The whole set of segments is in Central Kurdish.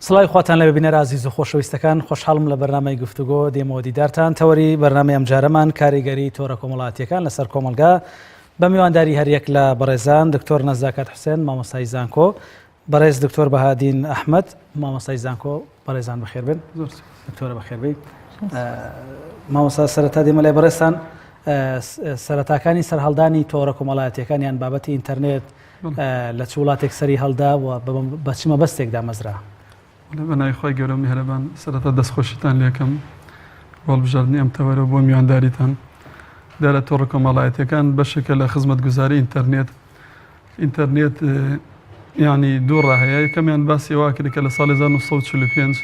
سڵاوی خواتان لەبێ بینەرە ئازیز و خۆشەویستەکان خۆشحاڵم لە بەرنامەی گفتوگۆ دێمەوە دیدارتان تەوەری بەرنامەی ئەمجارەمان کاریگەری تۆرە کۆمەڵاتیەکان لەسەر کۆمەڵگا بە میوانداری هەریەک لە بەڕێزان دکتۆر نەزاکات حوسێن مامۆستای زانکۆ بەڕێز دکتۆر بەهادین ئەحمەد مامۆستای زانکۆ بەڕێزان بەخێر بن دکتۆرە بەخێر بی مامۆستا سەرەتا دێمە لای بەڕێزتان سەرەتاکانی سەرهەڵدانی تۆڕە کۆمەڵایەتیەکان یان بابەتی ئینتەرنێت لە چ وڵاتێک سەری هەڵدا و بە چ مەبەستێک دامەزرا؟ بە ناوی خوای گەورە و میهرەبان سەرەتا دەستخۆشیتان لێکەم بۆ هەڵبژاردنی ئەم تەوەرە و بۆ میوانداریتان. دیارە تۆڕە کۆمەڵایەتیەکان بەشێکە لە خزمەتگوزاری ئینتەرنێت. ئینتەرنێت یانی دوو ڕا هەیە یەکەمیان باسی ئەوە کرد کە لە ساڵی 1945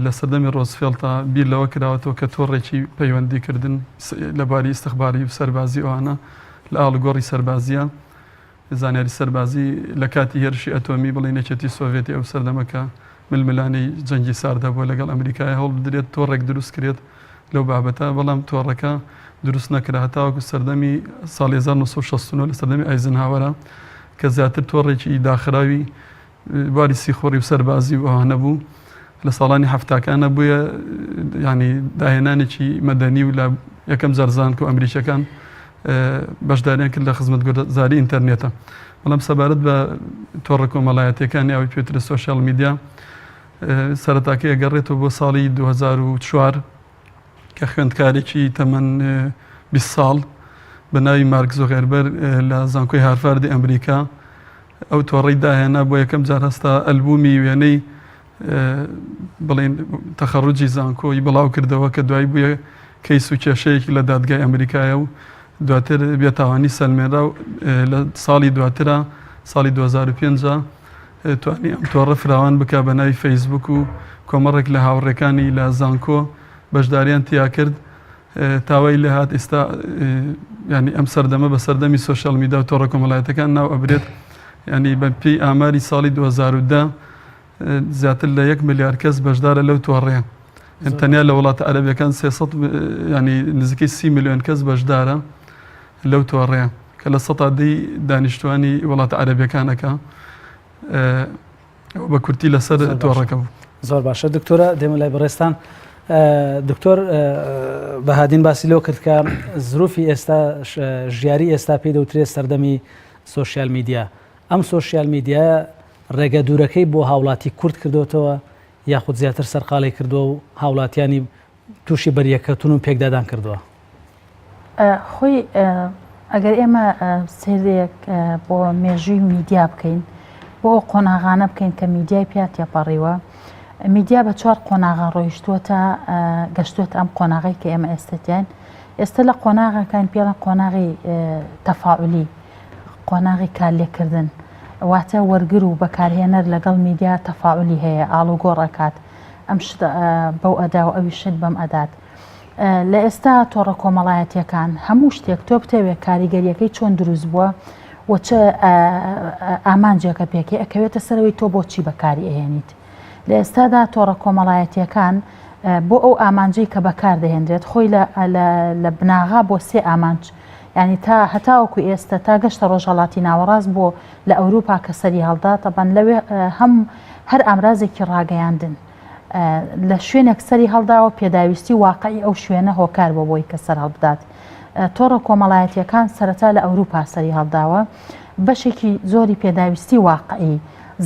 لە سەردەمی ڕۆزفێڵتا بیر لەوە کراوەتەوە کە تۆڕێکی پەیوەندیکردن لە بواری ئیستخباری و سەربازی ئەوانە لە ئاڵوگۆڕی سەربازیە زانیاری سەربازی لە کاتی هێرشی ئەتۆمی بڵێن یەکێتی سۆڤێتی ئەو سەردەمە کە ململانێی جەنگی سارد هەبووە لەگەڵ ئەمریکای هەوڵ بدرێت تۆڕێک دروست کرێت لەو بابەتە بەڵام تۆڕەکە دروست نەکرا هەتاوەکو سەردەمی ساڵی 1969 لە سەردەمی ئایزنهاوەرە کە زیاتر تۆڕێکی داخراوی بواری سیخوڕی و سەربازی و ئەوانە بوو لە ساڵانی حەفتاکانە بووە ینی داهێنانێکی مەدەنی و لە یەکەم جار زانکۆ ئەمریکیەکان بەشداریان کرد لە خزمەتگوزاری ئینتەرنێتە بەڵام سەبارەت بە تۆڕە کۆمەڵایەتەکانی ئەوەی پێترە سۆشیال میدیا سەرەتاکەی ئەگەڕێتەوە بۆ ساڵی 2004 کە خوێندکارێکی تەمەن 20 ساڵ بە ناوی مارک زۆغێربەر لە زانکۆی هارفاردی ئەمریکا ئەو تۆڕەی داهێنا بۆ یەکەم جار هەستا ئەلبومی وێنەی بڵین تەخەڕوجی زانکۆی بڵاو کردەوە کە دوای بووە کەیس و کێشەیەکی لە دادگای ئەمریکایە و دواتر بێتاوانی سەلمێنرا و لە ساڵی دواترا ساڵی 2005 توانی ئەم تۆڕە فراوان بک بە ناوی فەیسبوک و کۆمەڵێک لە هاوڕێکانی لە زانکۆ بەشداریان تیا کرد تا وای لێهات ئیستا یانی ئەم سەردەمە بە سەردەمی سۆشیال میدیا و تۆڕە کۆمەڵایەتەکان ناو ئەبرێت ینی بە پێی ئاماری ساڵی 2010 زیاتر لە یەک ملیار کەس بەشدارە لەو تۆڕەیە تەنیا لە وڵاتە عەرەبیەکان 300 ینی نزیکەی 30 میلیۆن کەس بەشدارە لەو تۆڕەیە کە لە سەتا دەی دانیشتوانی وڵاتە عەرەبیەکانەکە ئەوە بە کورتی لەسەر تۆڕەکە بوو. زۆر باشە دکتۆرە دێمە لای بەڕێزتان دکتۆر بەهادین باسی لەوە کرد کە زروفی ئێستا ژیاری ئێستا پێی دەوترێت سەردەمی سۆشیال میدیا ئەم سۆشیال میدیا ڕێگە دوورەکەی بۆ هاوڵاتی کورت کردوتەوە یاخود زیاتر سەرقاڵی کردووە و هاوڵاتیانی تووشی بەریەککەوتن و پێکدادان کردووە. خۆی ئەگەر ئێمە سەیرێک بۆ مێژووی میدیا بکەین بۆ ئەو قۆناغانە بکەین کە میدیای پیا تێپەڕیوە میدیا بە چوار قۆناغا ڕۆیشتووە تا گەشتووەتە ئەم قۆناغی کە ئێمە ئێستەتیان ئێستا لە قۆناغەکان پێڵە قۆناغی تەفاعلی قۆناغی کارلێکردن واتە وەرگر و بەکارهێنەر لەگەڵ میدیا تەفاعلی هەیە ئاڵوگۆڕ ئەکات ئەم شت بەو ئەدا و ئەوی شت بەم ئەدات لە ئێستا تۆڕە کۆمەڵایەتیەکان هەموو شتێک تۆ بتەوێت کاریگەریەکەی چۆن دروست بووە و چ ئامانجێکە پێکی ئەکەوێتە سەرەوەی تۆ بۆچی بەکاری ئەهێنیت لە ئێستادا تۆڕە کۆمەڵایەتیەکان بۆ ئەو ئامانجەی کە بەکار دەهێنرێت خۆی لە بناغا بۆ سێ ئامانج ینی تا هەتاوەکو ئێستا تا گەشتە ڕۆژهڵاتی ناوەڕاست بۆ لە ئەوروپا کە سەری هەڵدا تەبەن لەوێ هەم هەر ئامرازێکی ڕاگەیاندن لە شوێنێک سەری هەڵداوە پێداویستی واقعی ئەو شوێنە هۆکار بۆ بۆی کە سەر هەڵبدات تۆڕە کۆمەڵایەتیەکان سەرەتا لە ئەوروپا سەری هەڵداوە بەشێکی زۆری پێداویستی واقعی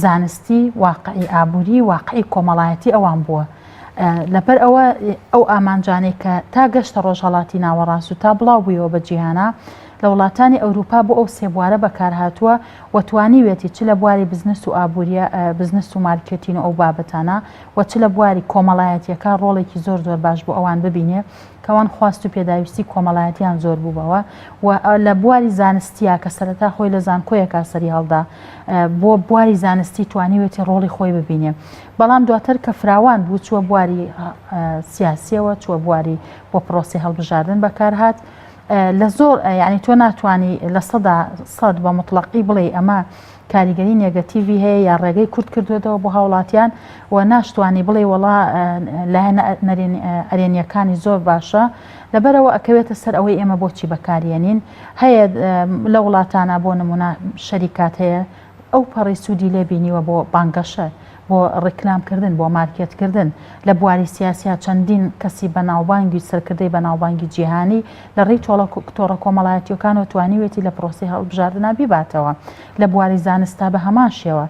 زانستی واقعی ئابووری واقعی کۆمەڵایەتی ئەوان بووە لەبەر ئەوە ئەو ئامانجانەی کە تا گەشتە ڕۆژهەڵاتی ناوەڕاست و تا بڵاو بوویەوە بە جیهانا لە وڵاتانی ئەوروپا بۆ ئەو سێ بوارە بەکارهاتووە و توانیویەتی چ لە بواری بزنس و ئابووریە بزنس و مارکێتین و ئەو بابەتانە و چ لە بواری کۆمەڵایەتیەکە ڕۆڵێکی زۆر زۆر باش بۆ ئەوان ببینێ کەوان خواست و پێداویستی کۆمەڵایەتیان زۆر بووبەوە و لە بواری زانستیا کە سەرەتا خۆی لە زانکۆیەکا سەری هەڵدا بۆ بواری زانستی توانیوێتی ڕۆڵی خۆی ببینێ بەڵام دواتر کە فراوان بوو چووە بواری سیاسیەوە چووە بواری بۆ پرۆسی هەڵبژاردن بەکارهات لە زۆر یعنی تۆ ناتوانانی 100% بە مطلقی بڵێ ئەمە کاریگەری نێگەتیڤی هەیە یا ڕێگەی کورت کردوێتەوە بۆ هاوڵاتیان و ناشتوانی بڵێ وەڵا لایەنە ئەرێنیەکانی زۆر باشە لەبەرەوە ئەکەوێتە سەر ئەوەی ئێمە بۆچی بەکارێنین هەیە لە وڵاتانە بۆ نمونە شەریکات هەیە ئەو پەڕی سوودی لێ بینیوە بۆ بانگەشە. بۆ ڕیکلام کردن، بۆ مارکێت کردن. لە بواری سیاسیا چەندین کەسی بەناوبانگی سەرکردەی بەناوبانگی جیهانی لە ڕێی تۆڕە کۆمەڵایەتییەکانەوە توانیوێتی لە پرۆسەی هەڵبژاردنا بیباتەوە. لە بواری زانستا بە هەمان شێوە.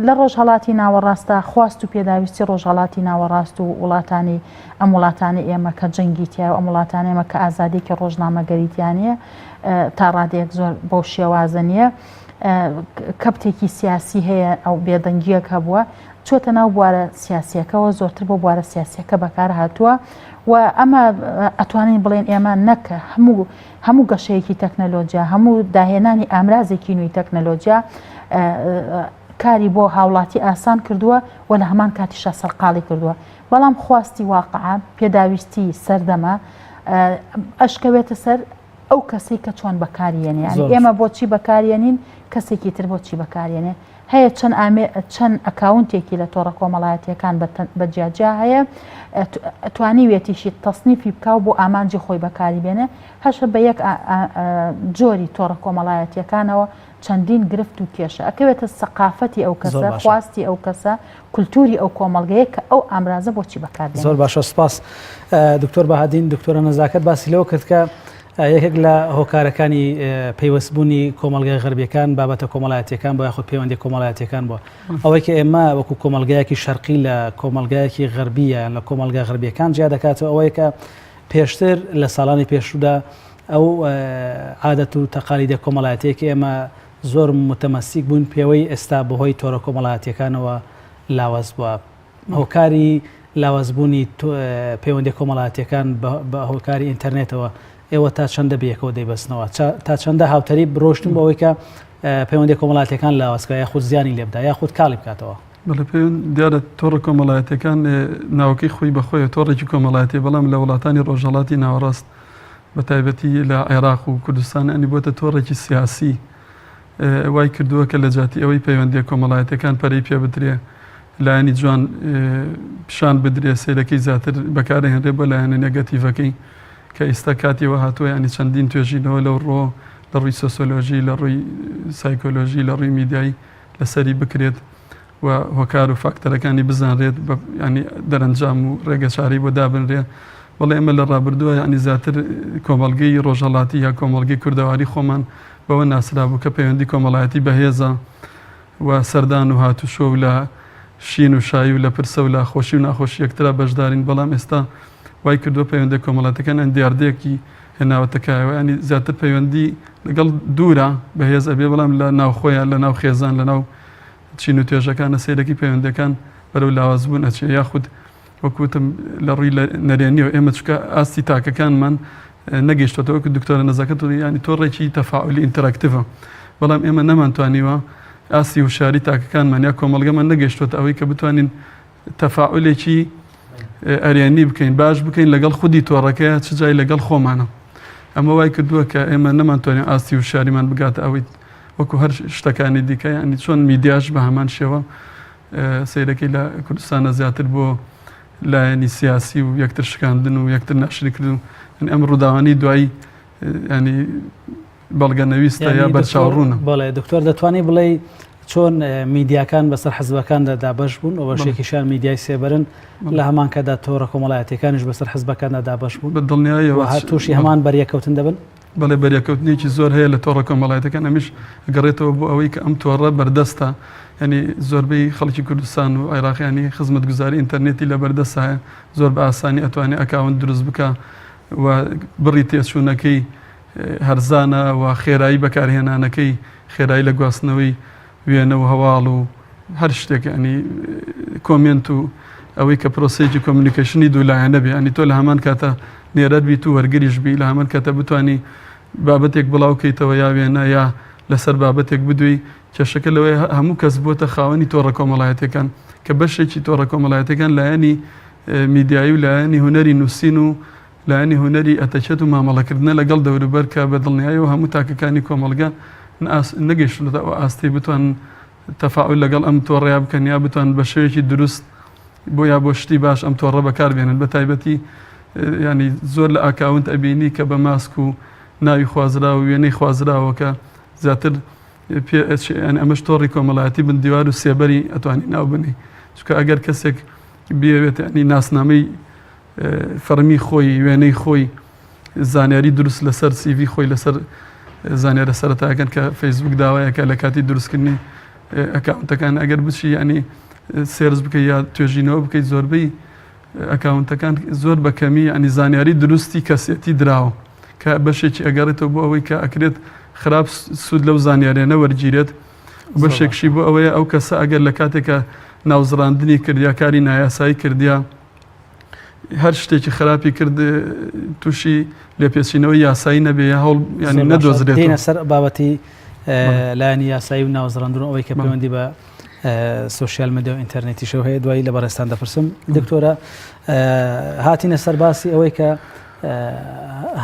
لە ڕۆژهەڵاتی ناوەڕاستدا خواست و پێداویستی ڕۆژهەڵاتی ناوەڕاست و وڵاتانی ئەم وڵاتانەی ئێمە کە جەنگی تیایە و ئەم وڵاتانەی ئێمە کە ئازادییەکی ڕۆژنامەگەری تیا نییە تا ڕادەیەک زۆر بەو شێوازە نییە. کەپتێکی سیاسی هەیە ئەو بێدەنگیەک هەبووە چۆتە ناو بوارە سیاسیەکەوە زۆرتر بۆ بوارە سیاسیەکە بەکار هاتووە و ئەمە ئەتوانین بڵێن ئێمە نەک هەموو هەموو گەشەیەکی تەکنەلۆجیا هەموو داهێنانی ئامرازێکی نوێی تەکنەلۆجیا کاری بۆ هاوڵاتی ئاسان کردووە و لە هەمان کاتیشا سەرقاڵی کردووە بەڵام خواستی واقعە پێداویستی سەردەمە ئەشکەوێتە سەر ئەو کەسەی کە چۆن بەکاریێنێ یانی ئێمە بۆچی بەکاریێنین کەسێکی تر بۆچی بەکاریێنێ هەیە چەند ئامێ چەند ئەکاونتێکی لە تۆڕە کۆمەڵایەتیەکان بە جیاجیا هەیە توانیویەتیشی تەسنیفی بکا و بۆ ئامانجی خۆی بەکاری بێنێ هەشە بە یەک جۆری تۆڕە کۆمەڵایەتیەکانەوە چەندین گرفت و کێشە ئەکەوێتە سەقافەتی ئەو کەسە خواستی ئەو کەسە کولتوری ئەو کۆمەڵگەیە کە ئەو ئامرازە بۆچی بەکاردێنێت. زۆر باشە سپاس دکتۆر بەهادین دکتۆرە نەزاکەت باسی لەوە کرد کە یەکێک لە هۆکارەکانی پەیوەستبوونی کۆمەڵگای غەربیەکان بابەتە کۆمەڵایەتیەکان بۆ یاخود پەیوەندی کۆمەڵایەتیەکان بووە ئەوەی کە ئێمە وەکو کۆمەڵگایەکی شەرقی لە کۆمەڵگایەکی غەربیە یان لە کۆمەڵگا غەربیەکان جیا دەکاتەوە ئەوەیە کە پێشتر لە ساڵانی پێشوودا ئەو عادەت و تەقالیدە کۆمەڵایەتیە کە ئێمە زۆر متەمەسیک بووین پێوەی ئێستا بەهۆی تۆرە کۆمەڵایەتیەکانەوە لاواز بووە هۆکاری لاوازبوونی پەیوەندی کۆمەڵایەتیەکان بە هۆکاری ئینتەرنێتەوە ئێوە تا چەندە بەیەکەوە دەیبەستنەوە تا چەندە هاوتەریب ڕۆشتن بۆ ئەوەی کە پەیوەندی کۆمەڵاتیەکان لاوازکە یاخود زیانی لێ بدا یاخود کاڵی بکاتەوە؟ بەڵێ پەیوەند دیارە تۆڕە کۆمەڵایەتیەکان ناوەکەی خۆی بەخۆیە تۆڕێکی کۆمەڵایەتی بەڵام لە وڵاتانی ڕۆژهەڵاتی ناوەڕاست بە تایبەتی لە عێراق و کوردستان ئەنی بۆتە تۆڕێکی سیاسی وای کردووە کە لە جیاتی ئەوەی پەیوەندیە کۆمەڵایەتەکان پەرەی پێ بدرێ لایەنی جوان پیشان بدرێ سەیرەکەی زیاتر بەکارهێنرێ بۆ لایەنە نێگەتیڤەکەی کە ئیستا کاتیەوە هاتووە ینی چەندین توێژینەوە لەو ڕۆ لە ڕووی سۆسۆلۆژی لە ڕووی سایکۆلۆژی لە ڕووی میدیایی لەسەری بکرێت و هۆکار و فاکتەرەکانی بزانرێت ینی دەرەنجام و ڕێگەچارەی بۆ دابنرێ بەڵێ ئێمە لە ڕابردووە ینی زیاتر کۆمەڵگەی ڕۆژهەڵاتی یا کۆمەڵگەی کوردەواری خۆمان بەوە ناسرابوو کە پەیوەندی کۆمەڵایەتی بەهێزە و سەردان و هاتوچۆ و لە شین و شایی و لە پرسە و لە خۆشی و ناخۆشی یەکترا بەشدارین بەڵام ئێستا وای کردووە پەیوەندە کۆمەڵاتەکان ئەن دیاردەیەکی هێناوەتە کایەوە ینی زیاتر پەیوەندی لەگەڵ دوورە بەهێز ئەبێ بەڵام لە ناوخۆیان لە ناو خێزان لە ناو چین و توێژەکانە سەیرەکی پەیوەندەکان بەرەو لاوازبوون ئەچێ یاخود وەک وتم لە ڕووی نەرێنیەوە ئێمە چکە ئاستی تاکەکانمان نەگەیشتۆتە وەکو دکتۆرە نەزاکەت ینی تۆڕێکی تەفاعلی interactive ە بەڵام ئێمە نەمانتوانیوە ئاستی هوشیاری تاکەکانمان یا کۆمەڵگەمان نەگەیشتۆتە ئەوەی کە بتوانین تەفاعلێکی ئەرێنی بکەین باش بکەین لەگەڵ خودی تۆڕەکەی چ جای لەگەڵ خۆمانە ئەمە وای کردووە کە ئێمە نەمانتوانین ئاستی هوشیاریمان بگاتە ئەوەی وەکو هەر شتەکانی دیکە ینی چۆن میدیاش بە هەمان شێوە سەیرەکەی لە کوردستانە زیاتر بۆ لایەنی سیاسی و یەکتر شکاندن و یەکتر ناشرینکردن ئەم ڕووداوانی دوایی ینی بەڵگە نەویستە یا بەرچاوڕوونە. بەڵێ دکتۆر دەتوانی بڵێ چۆن میدیاکان بەسەر حزبەکاندا دابەش بوون و بەشێکیشیان میدیای سێبەرن لە هەمان کاتدا تۆڕە کۆمەڵایەتیەکانیش بەسەر حزبەکاندا دابەش بوون بە دڵنیاییەوە تووشی هەمان بەریەکەوتن دەبن؟ بەڵێ بەریەکەوتنێکی زۆر هەیە لە تۆڕە کۆمەڵایەتەکان ئەمیش گەڕێتەوە بۆ ئەوەی کە ئەم تۆڕە بەردەستە ینی زۆربەی خەڵکی کوردستان و عێراقیانی خزمەتگوزاری ئینتەرنێتی لە بەردەست هەیە زۆر بە ئاسانی ئەتوانێ account دروست بکە و بڕی تێچوونەکەی هەرزانە و خێرایی بەکارهێنانەکەی خێرایی لە گواستنەوەی وێنە و هەواڵ و هەر شتێک ینی comment و ئەوەی کە پرۆسەیەکی communication ی دوولایەنە بێ ینی تۆ لە هەمان کاتە نێرەر بیت و وەرگریش بی لە هەمان کاتە بتانی بابەتێک بڵاو کەیتەوە یا وێنە یا لەسەر بابەتێک بدوی کێشەکە لەوەی هەموو کەس بووەتە خاوەنی تۆڕە کۆمەڵایەتەکان کە بەشێکی تۆڕە کۆمەڵایەتەکان لایەنی میدیایی و لایەنی هونەری نووسین و لایەنی هونەری ئەتەکێت و مامەڵەکردنە لەگەڵ دەوروبەر کە بە دڵنیایەوە هەموو تاکەکانی کۆمەڵگە نەگەیشتونەتە ئەو ئاستەی بتوانن تەفاعول لەگەڵ ئەم تۆڕەیا بکەن یا بتوانن بە شێوەیەکی دروست بۆ یا بۆ شتی باش ئەم تۆڕە بەکار بێنن بە تایبەتی ینی زۆر لە account ئەبینی کە بە ماسک و ناوی خوازراوە و وێنەی خوازراوە کە زیاتر پێ ئەچێ یانی ئەمەش تۆڕی کۆمەڵایەتی بن دیوار و سێبەری ئەتوانی ناو بنێی. چونکە ئەگەر کەسێک بیەوێت ینی ناسنامەی فەڕمی خۆی وێنەی خۆی زانیاری دروست لەسەر سیڤی خۆی لەسەر زانیارە سەرەتاکەن کە فەیسبوک داوایەکە لە کاتی دروستکردنی ئەکاونتەکان ئەگەر بچی ینی search بکەی یا توێژینەوە بکەیت زۆربەی ئەکاونتەکان زۆر بە کەمی ینی زانیاری دروستی کەسێتی دراوە کە بەشێکی ئەگەڕێتەوە بۆ ئەوەی کە ئەکرێت خراپ سوود لەو زانیاریانە وەرگیرێت بەشێکشی بۆ ئەوەیە ئەو کەسە ئەگەر لە کاتێکە ناوزڕاندنی کرد یا کاری نایاسایی کردیا هەر شتێکی خراپی کرد تووشی لێپێچینەوەی یاسایی نەبێ یا هەوڵ ینی نەدۆزرێت. دێینە سەر بابەتی لایەنی یاسایی و ناوزڕاندن و ئەوەی کە پەیوەندی بە سۆشیال میدیا و ئینتەرنێتیشەوە هەیە دوایی لە بەڕێزتان دەپرسم دکتۆرە هاتینە سەر باسی ئەوەی کە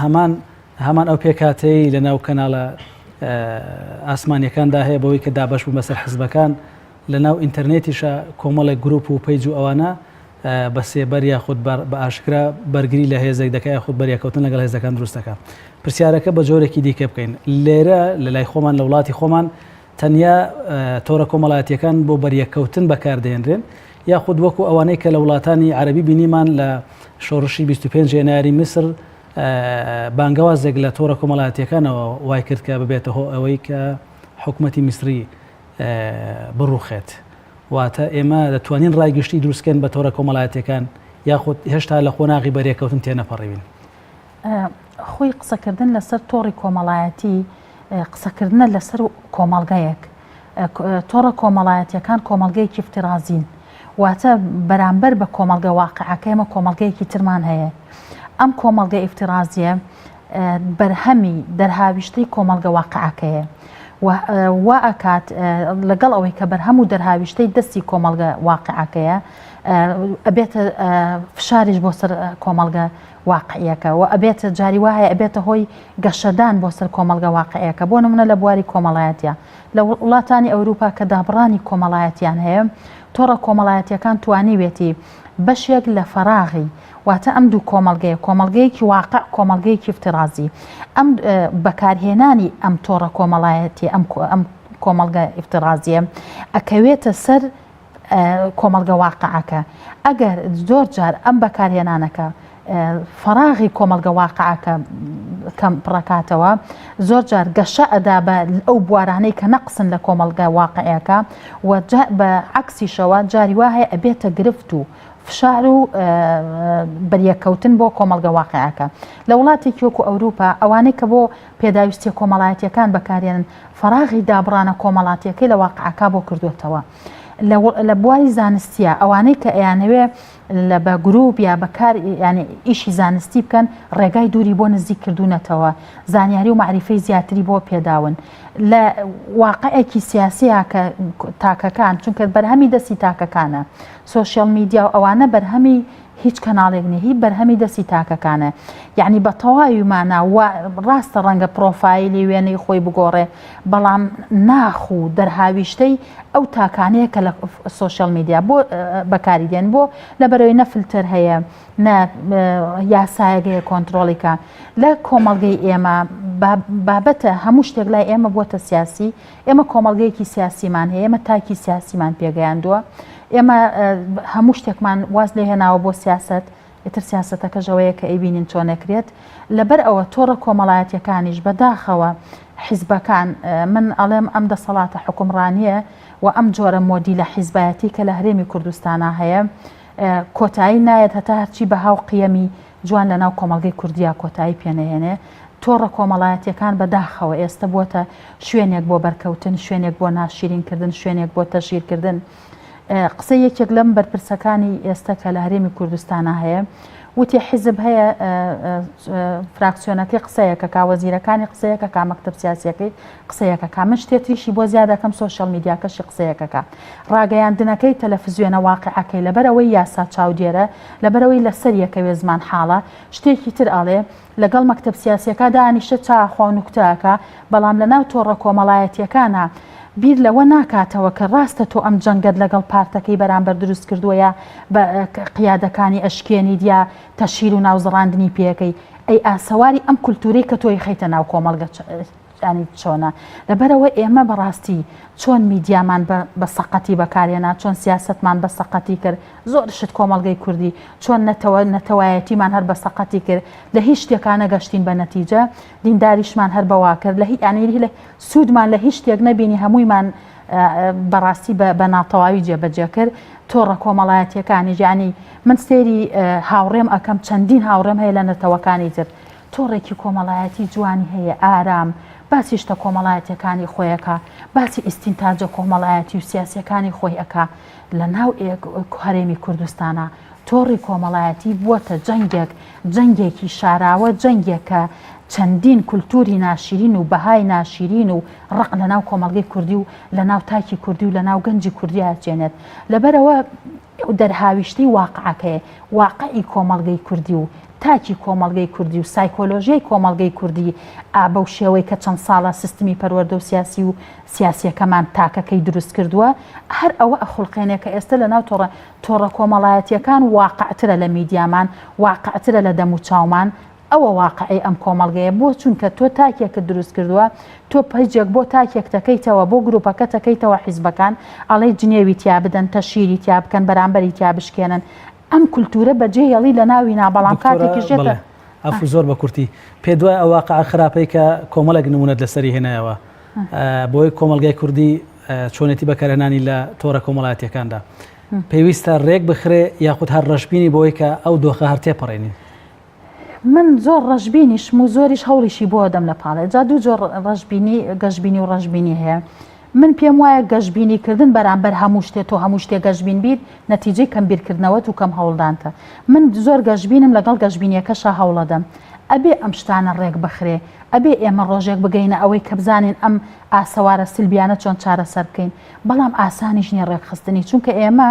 هەمان هەمان ئەو پێکهاتەی لە ناو کەناڵە ئاسمانیەکاندا هەیە بەوەی کە دابەش بوو بەسەر حزبەکان لە ناو ئینتەرنێتیشە کۆمەڵێک گروپ و page و ئەوانە بە سێبەر یاخود بە ئاشکرا بەرگری لە هێزێک دەکا یاخود بەریەکەوتن لەگەڵ هێزەکان دروست دەکا. پرسیارەکە بە جۆرێکی دیکە بکەین لێرە لە لای خۆمان لە وڵاتی خۆمان تەنیا تۆڕە کۆمەڵایەتیەکان بۆ بەریەککەوتن بەکاردێنرێن یاخود وەکو ئەوانەی کە لە وڵاتانی عەربی بینیمان لە شۆڕشی 25 ێناری میسر بانگەوازێک لە تۆڕە کۆمەڵایەتیەکانەوە وای کرد کە ببێتە هۆ ئەوەی کە حکوومەتی میسری بڕوخێت. واتە ئێمە دەتوانین ڕای گشتی دروستکەین بە تۆڕە کۆمەڵایەتیەکان یاخود هێشتا لە قۆناغی بەرێکەوتن تێنەپەڕیوین؟ خۆی قسەکردن لەسەر تۆڕی کۆمەڵایەتی قسەکردنە لەسەر کۆمەڵگەیەک. تۆڕە کۆمەڵایەتیەکان کۆمەڵگەیەکی افترازین. واتە بەرامبەر بە کۆمەڵگە واقعەکە ئێمە کۆمەڵگەیەکی ترمان هەیە. ئەم کۆمەڵگە ئیفترازیە بەرهەمی دەرهاویشتەی کۆمەڵگە واقعەکەیە و وا ئەکات لەگەڵ ئەوەی کە بەرهەم و دەرهاویشتەی دەستی کۆمەڵگە واقعەکەیە ئەبێتە فشاریش بۆ سەر کۆمەڵگە واقعیەکە و ئەبێتە جاری وا هەیە ئەبێتە هۆی گەشەدان بۆ سەر کۆمەڵگە واقعیەکە بۆ نمونە لە بواری کۆمەڵایەتە لە وڵاتانی ئەوروپا کە دابڕانی کۆمەڵایەتیان هەیە تۆڕە کۆمەڵایەتیەکان توانیوێتی بەشێک لە فەراغی واتە ئەم دوو کۆمەڵگەیە، کۆمەڵگەیەکی واقع، کۆمەڵگەیەکی ئیفترازی. ئەم بەکارهێنانی ئەم تۆڕە کۆمەڵایەتیە، ئەم ئەم کۆمەڵگە ئیفترازیە ئەکەوێتە سەر کۆمەڵگە واقعەکە. ئەگەر زۆر جار ئەم بەکارهێنانەکە فەراغی کۆمەڵگە واقعەکە کەم پڕەکاتەوە، زۆر جار گەشە ئەدا بە ئەو بوارانەی کە نەقسن لە کۆمەڵگە واقعەکە و بە عەکسیشەوە جاری وا هەیە ئەبێتە گرفت و فشار و بەریەککەوتن بۆ کۆمەڵگە واقیعەکە. لە وڵاتێکی وەکو ئەوروپا ئەوانەی کە بۆ پێداویستیە کۆمەڵایەتیەکان بەکارێنن فەراغی دابڕانە کۆمەڵاتیەکەی لە واقعەکە بۆ کردوێتەوە. لە بواری زانستیە ئەوانەی کە ئەیانەوێ لە بە گروپ یا بەکار ینی ئیشی زانستی بکەن ڕێگای دووری بۆ نزیک کردوونەتەوە زانیاری و مەعریفەی زیاتری بۆ پێداون لە واقعێکی سیاسیە کە تاکەکان چونکە بەرهەمی دەستی تاکەکانە سۆشیال میدیا و ئەوانە بەرهەمی هیچ کەناڵێک نیە هی بەرهەمی دەستی تاکەکانە یعنی بە تەواوی مانا و ڕاستە ڕەنگە پرۆفایلی وێنەی خۆی بگۆڕێ بەڵام ناخ و دەرهاویشتەی ئەو تاکانەیە کە لە سۆشیال میدیا بۆ بەکاری دێن بۆ لەبەرەوەی نە فلتەر هەیە نە یاسایەک هەیە کۆنترۆڵی کە لە کۆمەڵگەی ئێمە بابەتە هەموو شتێک لای ئێمە بووەتە سیاسی ئێمە کۆمەڵگەیەکی سیاسیمان هەیە، ئێمە تاکی سیاسیمان پێگەیاندووە، ئێمە هەموو شتێکمان واز لێ هێناوە بۆ سیاسەت، ئیتر سیاسەتەکەش ئەوەیە کە ئەیبینین چۆن ئەکرێت. لەبەر ئەوە تۆڕە کۆمەڵایەتیەکانیش بەداخەوە حیزبەکان، من ئەڵێم ئەم دەسەڵاتە حوکمڕانییە و ئەم جۆرە مۆدیلە حیزبایەتی کە لە هەرێمی کوردستانا هەیە کۆتایی نایەت هەتا هەرچی بەها و قیەمی جوان لە ناو کۆمەڵگەی کوردیا کۆتایی پێ نەهێنێ، تۆڕە کۆمەڵایەتیەکان بە داخەوە ئێستە بووەتە شوێنێک بۆ بەرکەوتن، شوێنێک بۆ ناشیرین کردن، شوێنێک بۆ تەشهیر کردن. قسەی یەکێک لەم بەرپرسەکانی ئێستە کە لە هەرێمی کوردستانا هەیە وتی حیزب هەیە فراکسیۆنەکەی قسەیەکە کا وەزیرەکانی قسەیەکە کا مەکتەب سیاسیەکەی قسەیەکە کا من شتێتریشی بۆ زیادەکەم سۆشیال میدیاکەشی قسەیەکە کا ڕاگەیاندنەکەی تەلەفزیۆنە واقعەکەی لەبەرئەوەی یاسا چاودێرە لەبەرئەوەی لەسەر یەکەوێ زمان حاڵە شتێکی تر ئەڵێ لەگەڵ مەکتەب سیاسیەکا دانیشە چا ئەخوا و نوکتە ئەکا بەڵام لەناو تۆڕە کۆمەڵایەتیەکانا بیر لەوە ناکاتەوە کە ڕاستە تۆ ئەم جەنگەت لەگەڵ پارتەکەی بەرامبەر دروست کردووە یا بە قیادەکانی ئەشکێنیت یا تەشهیر و ناوزڕاندنی پێ ئەکەی ئەی ئاسەواری ئەم کولتورەی کە تۆ ئەیخەیتە ناو کۆمەڵگە. ینی چۆنە لەبەرەوە ئێمە بەڕاستی چۆن میدیامان بە سەقەتی بەکارهێنا چۆن سیاسەتمان بە سەقەتی کرد زۆر شت کۆمەڵگەی کوردی چۆن نەتەوە نەتەوایەتیمان هەر بە سەقەتی کرد لە هیچ شتێکا نەگەشتین بە نەتیجە دینداریشمان هەر بەوا کرد لە هی یانی لە سوودمان لە هیچ شتێک نەبینی هەموویمان بەڕاستی بە ناتەواوی جێبەجێ کرد تۆڕە کۆمەڵایەتیەکانیش یانی من سەیری هاوڕێم ئەکەم چەندین هاوڕێم هەیە لە نەتەوەکانی تر تۆڕێکی کۆمەڵایەتی جوانی هەیە ئارام باسی شتە کۆمەڵایەتیەکانی خۆی ئەکا باسی ئیستینتاجە کۆمەڵایەتی و سیاسیەکانی خۆی ئەکا لە ناو هەرێمی کوردستانا تۆڕی کۆمەڵایەتی بووەتە جەنگێک جەنگێکی شاراوە جەنگێک کە چەندین کولتوری ناشیرین و بەهای ناشیرین و ڕق لە ناو کۆمەڵگەی کوردی و لە ناو تاکی کوردی و لە ناو گەنجی کوردی ئەچێنێت لەبەرئەوە دەرهاویشتەی واقعەکەیە، واقعی کۆمەڵگەی کوردی و تاکی کۆمەڵگەی کوردی و سایکۆلۆژیای کۆمەڵگەی کوردی ئا بەو شێوەی کە چەند ساڵە سیستمی پەروەردە و سیاسی و سیاسیەکەمان تاکەکەی دروست کردووە هەر ئەوە ئەخوڵقێنێ کە ئێستە لە ناو تۆڕە تۆڕە کۆمەڵایەتیەکان واقعترە لە میدیامان واقعترە لە دەموچاومان ئەوە واقعی ئەم کۆمەڵگەیە بۆ چونکە تۆ تاکێکت دروست کردووە تۆ پەیجێک بۆ تاکێک تەکەیتەوە بۆ گروپەکە تەکەیتەوە حیزبەکان ئەڵێی جنێوی تیا بدەن تەشیری تیا بکەن بەرامبەری تیا بشکێنن ئەم کولتورە بەجێ هێڵی لەناوی نا بەڵام دکتۆرە کاتێکیش دێتە بەڵێ عەفو زۆر بە کورتی پێت وایە ئەو واقعە خراپەی کە کۆمەڵێک نمونەت لەسەری هێنایەوە بۆی کۆمەڵگای کوردی چۆنێتی بەکارهێنانی لە تۆڕە کۆمەڵایەتیەکاندا پێویستە ڕێک بخرێ یاخود هەر ڕەشبینی بۆی کە ئەو دۆخە هەر تێپەڕێنین؟ من زۆر ڕەشبینیشم و زۆریش هەوڵیشی بۆ ئەدەم لە پاڵێ جا دوو جۆر ڕەشبینی گەشبینی و ڕەشبینی هەیە من پێم وایە گەشبینی کردن بەرامبەر هەموو شتێ تۆ هەموو شتێ گەشبین بیت نەتیجەی کەم بیرکردنەوەت و کەم هەوڵدانتە من زۆر گەشبینم لەگەڵ گەشبینیەکەشا هەوڵەدەم ئەبێ ئەم شتانە ڕێک بخرێ ئەبێ ئێمە ڕۆژێک بگەینە ئەوەی کە بزانین ئەم ئاسەوارە سلبیانە چۆن چارەسەر بکەین بەڵام ئاسانیش نیە ڕێکخستنی چونکە ئێمە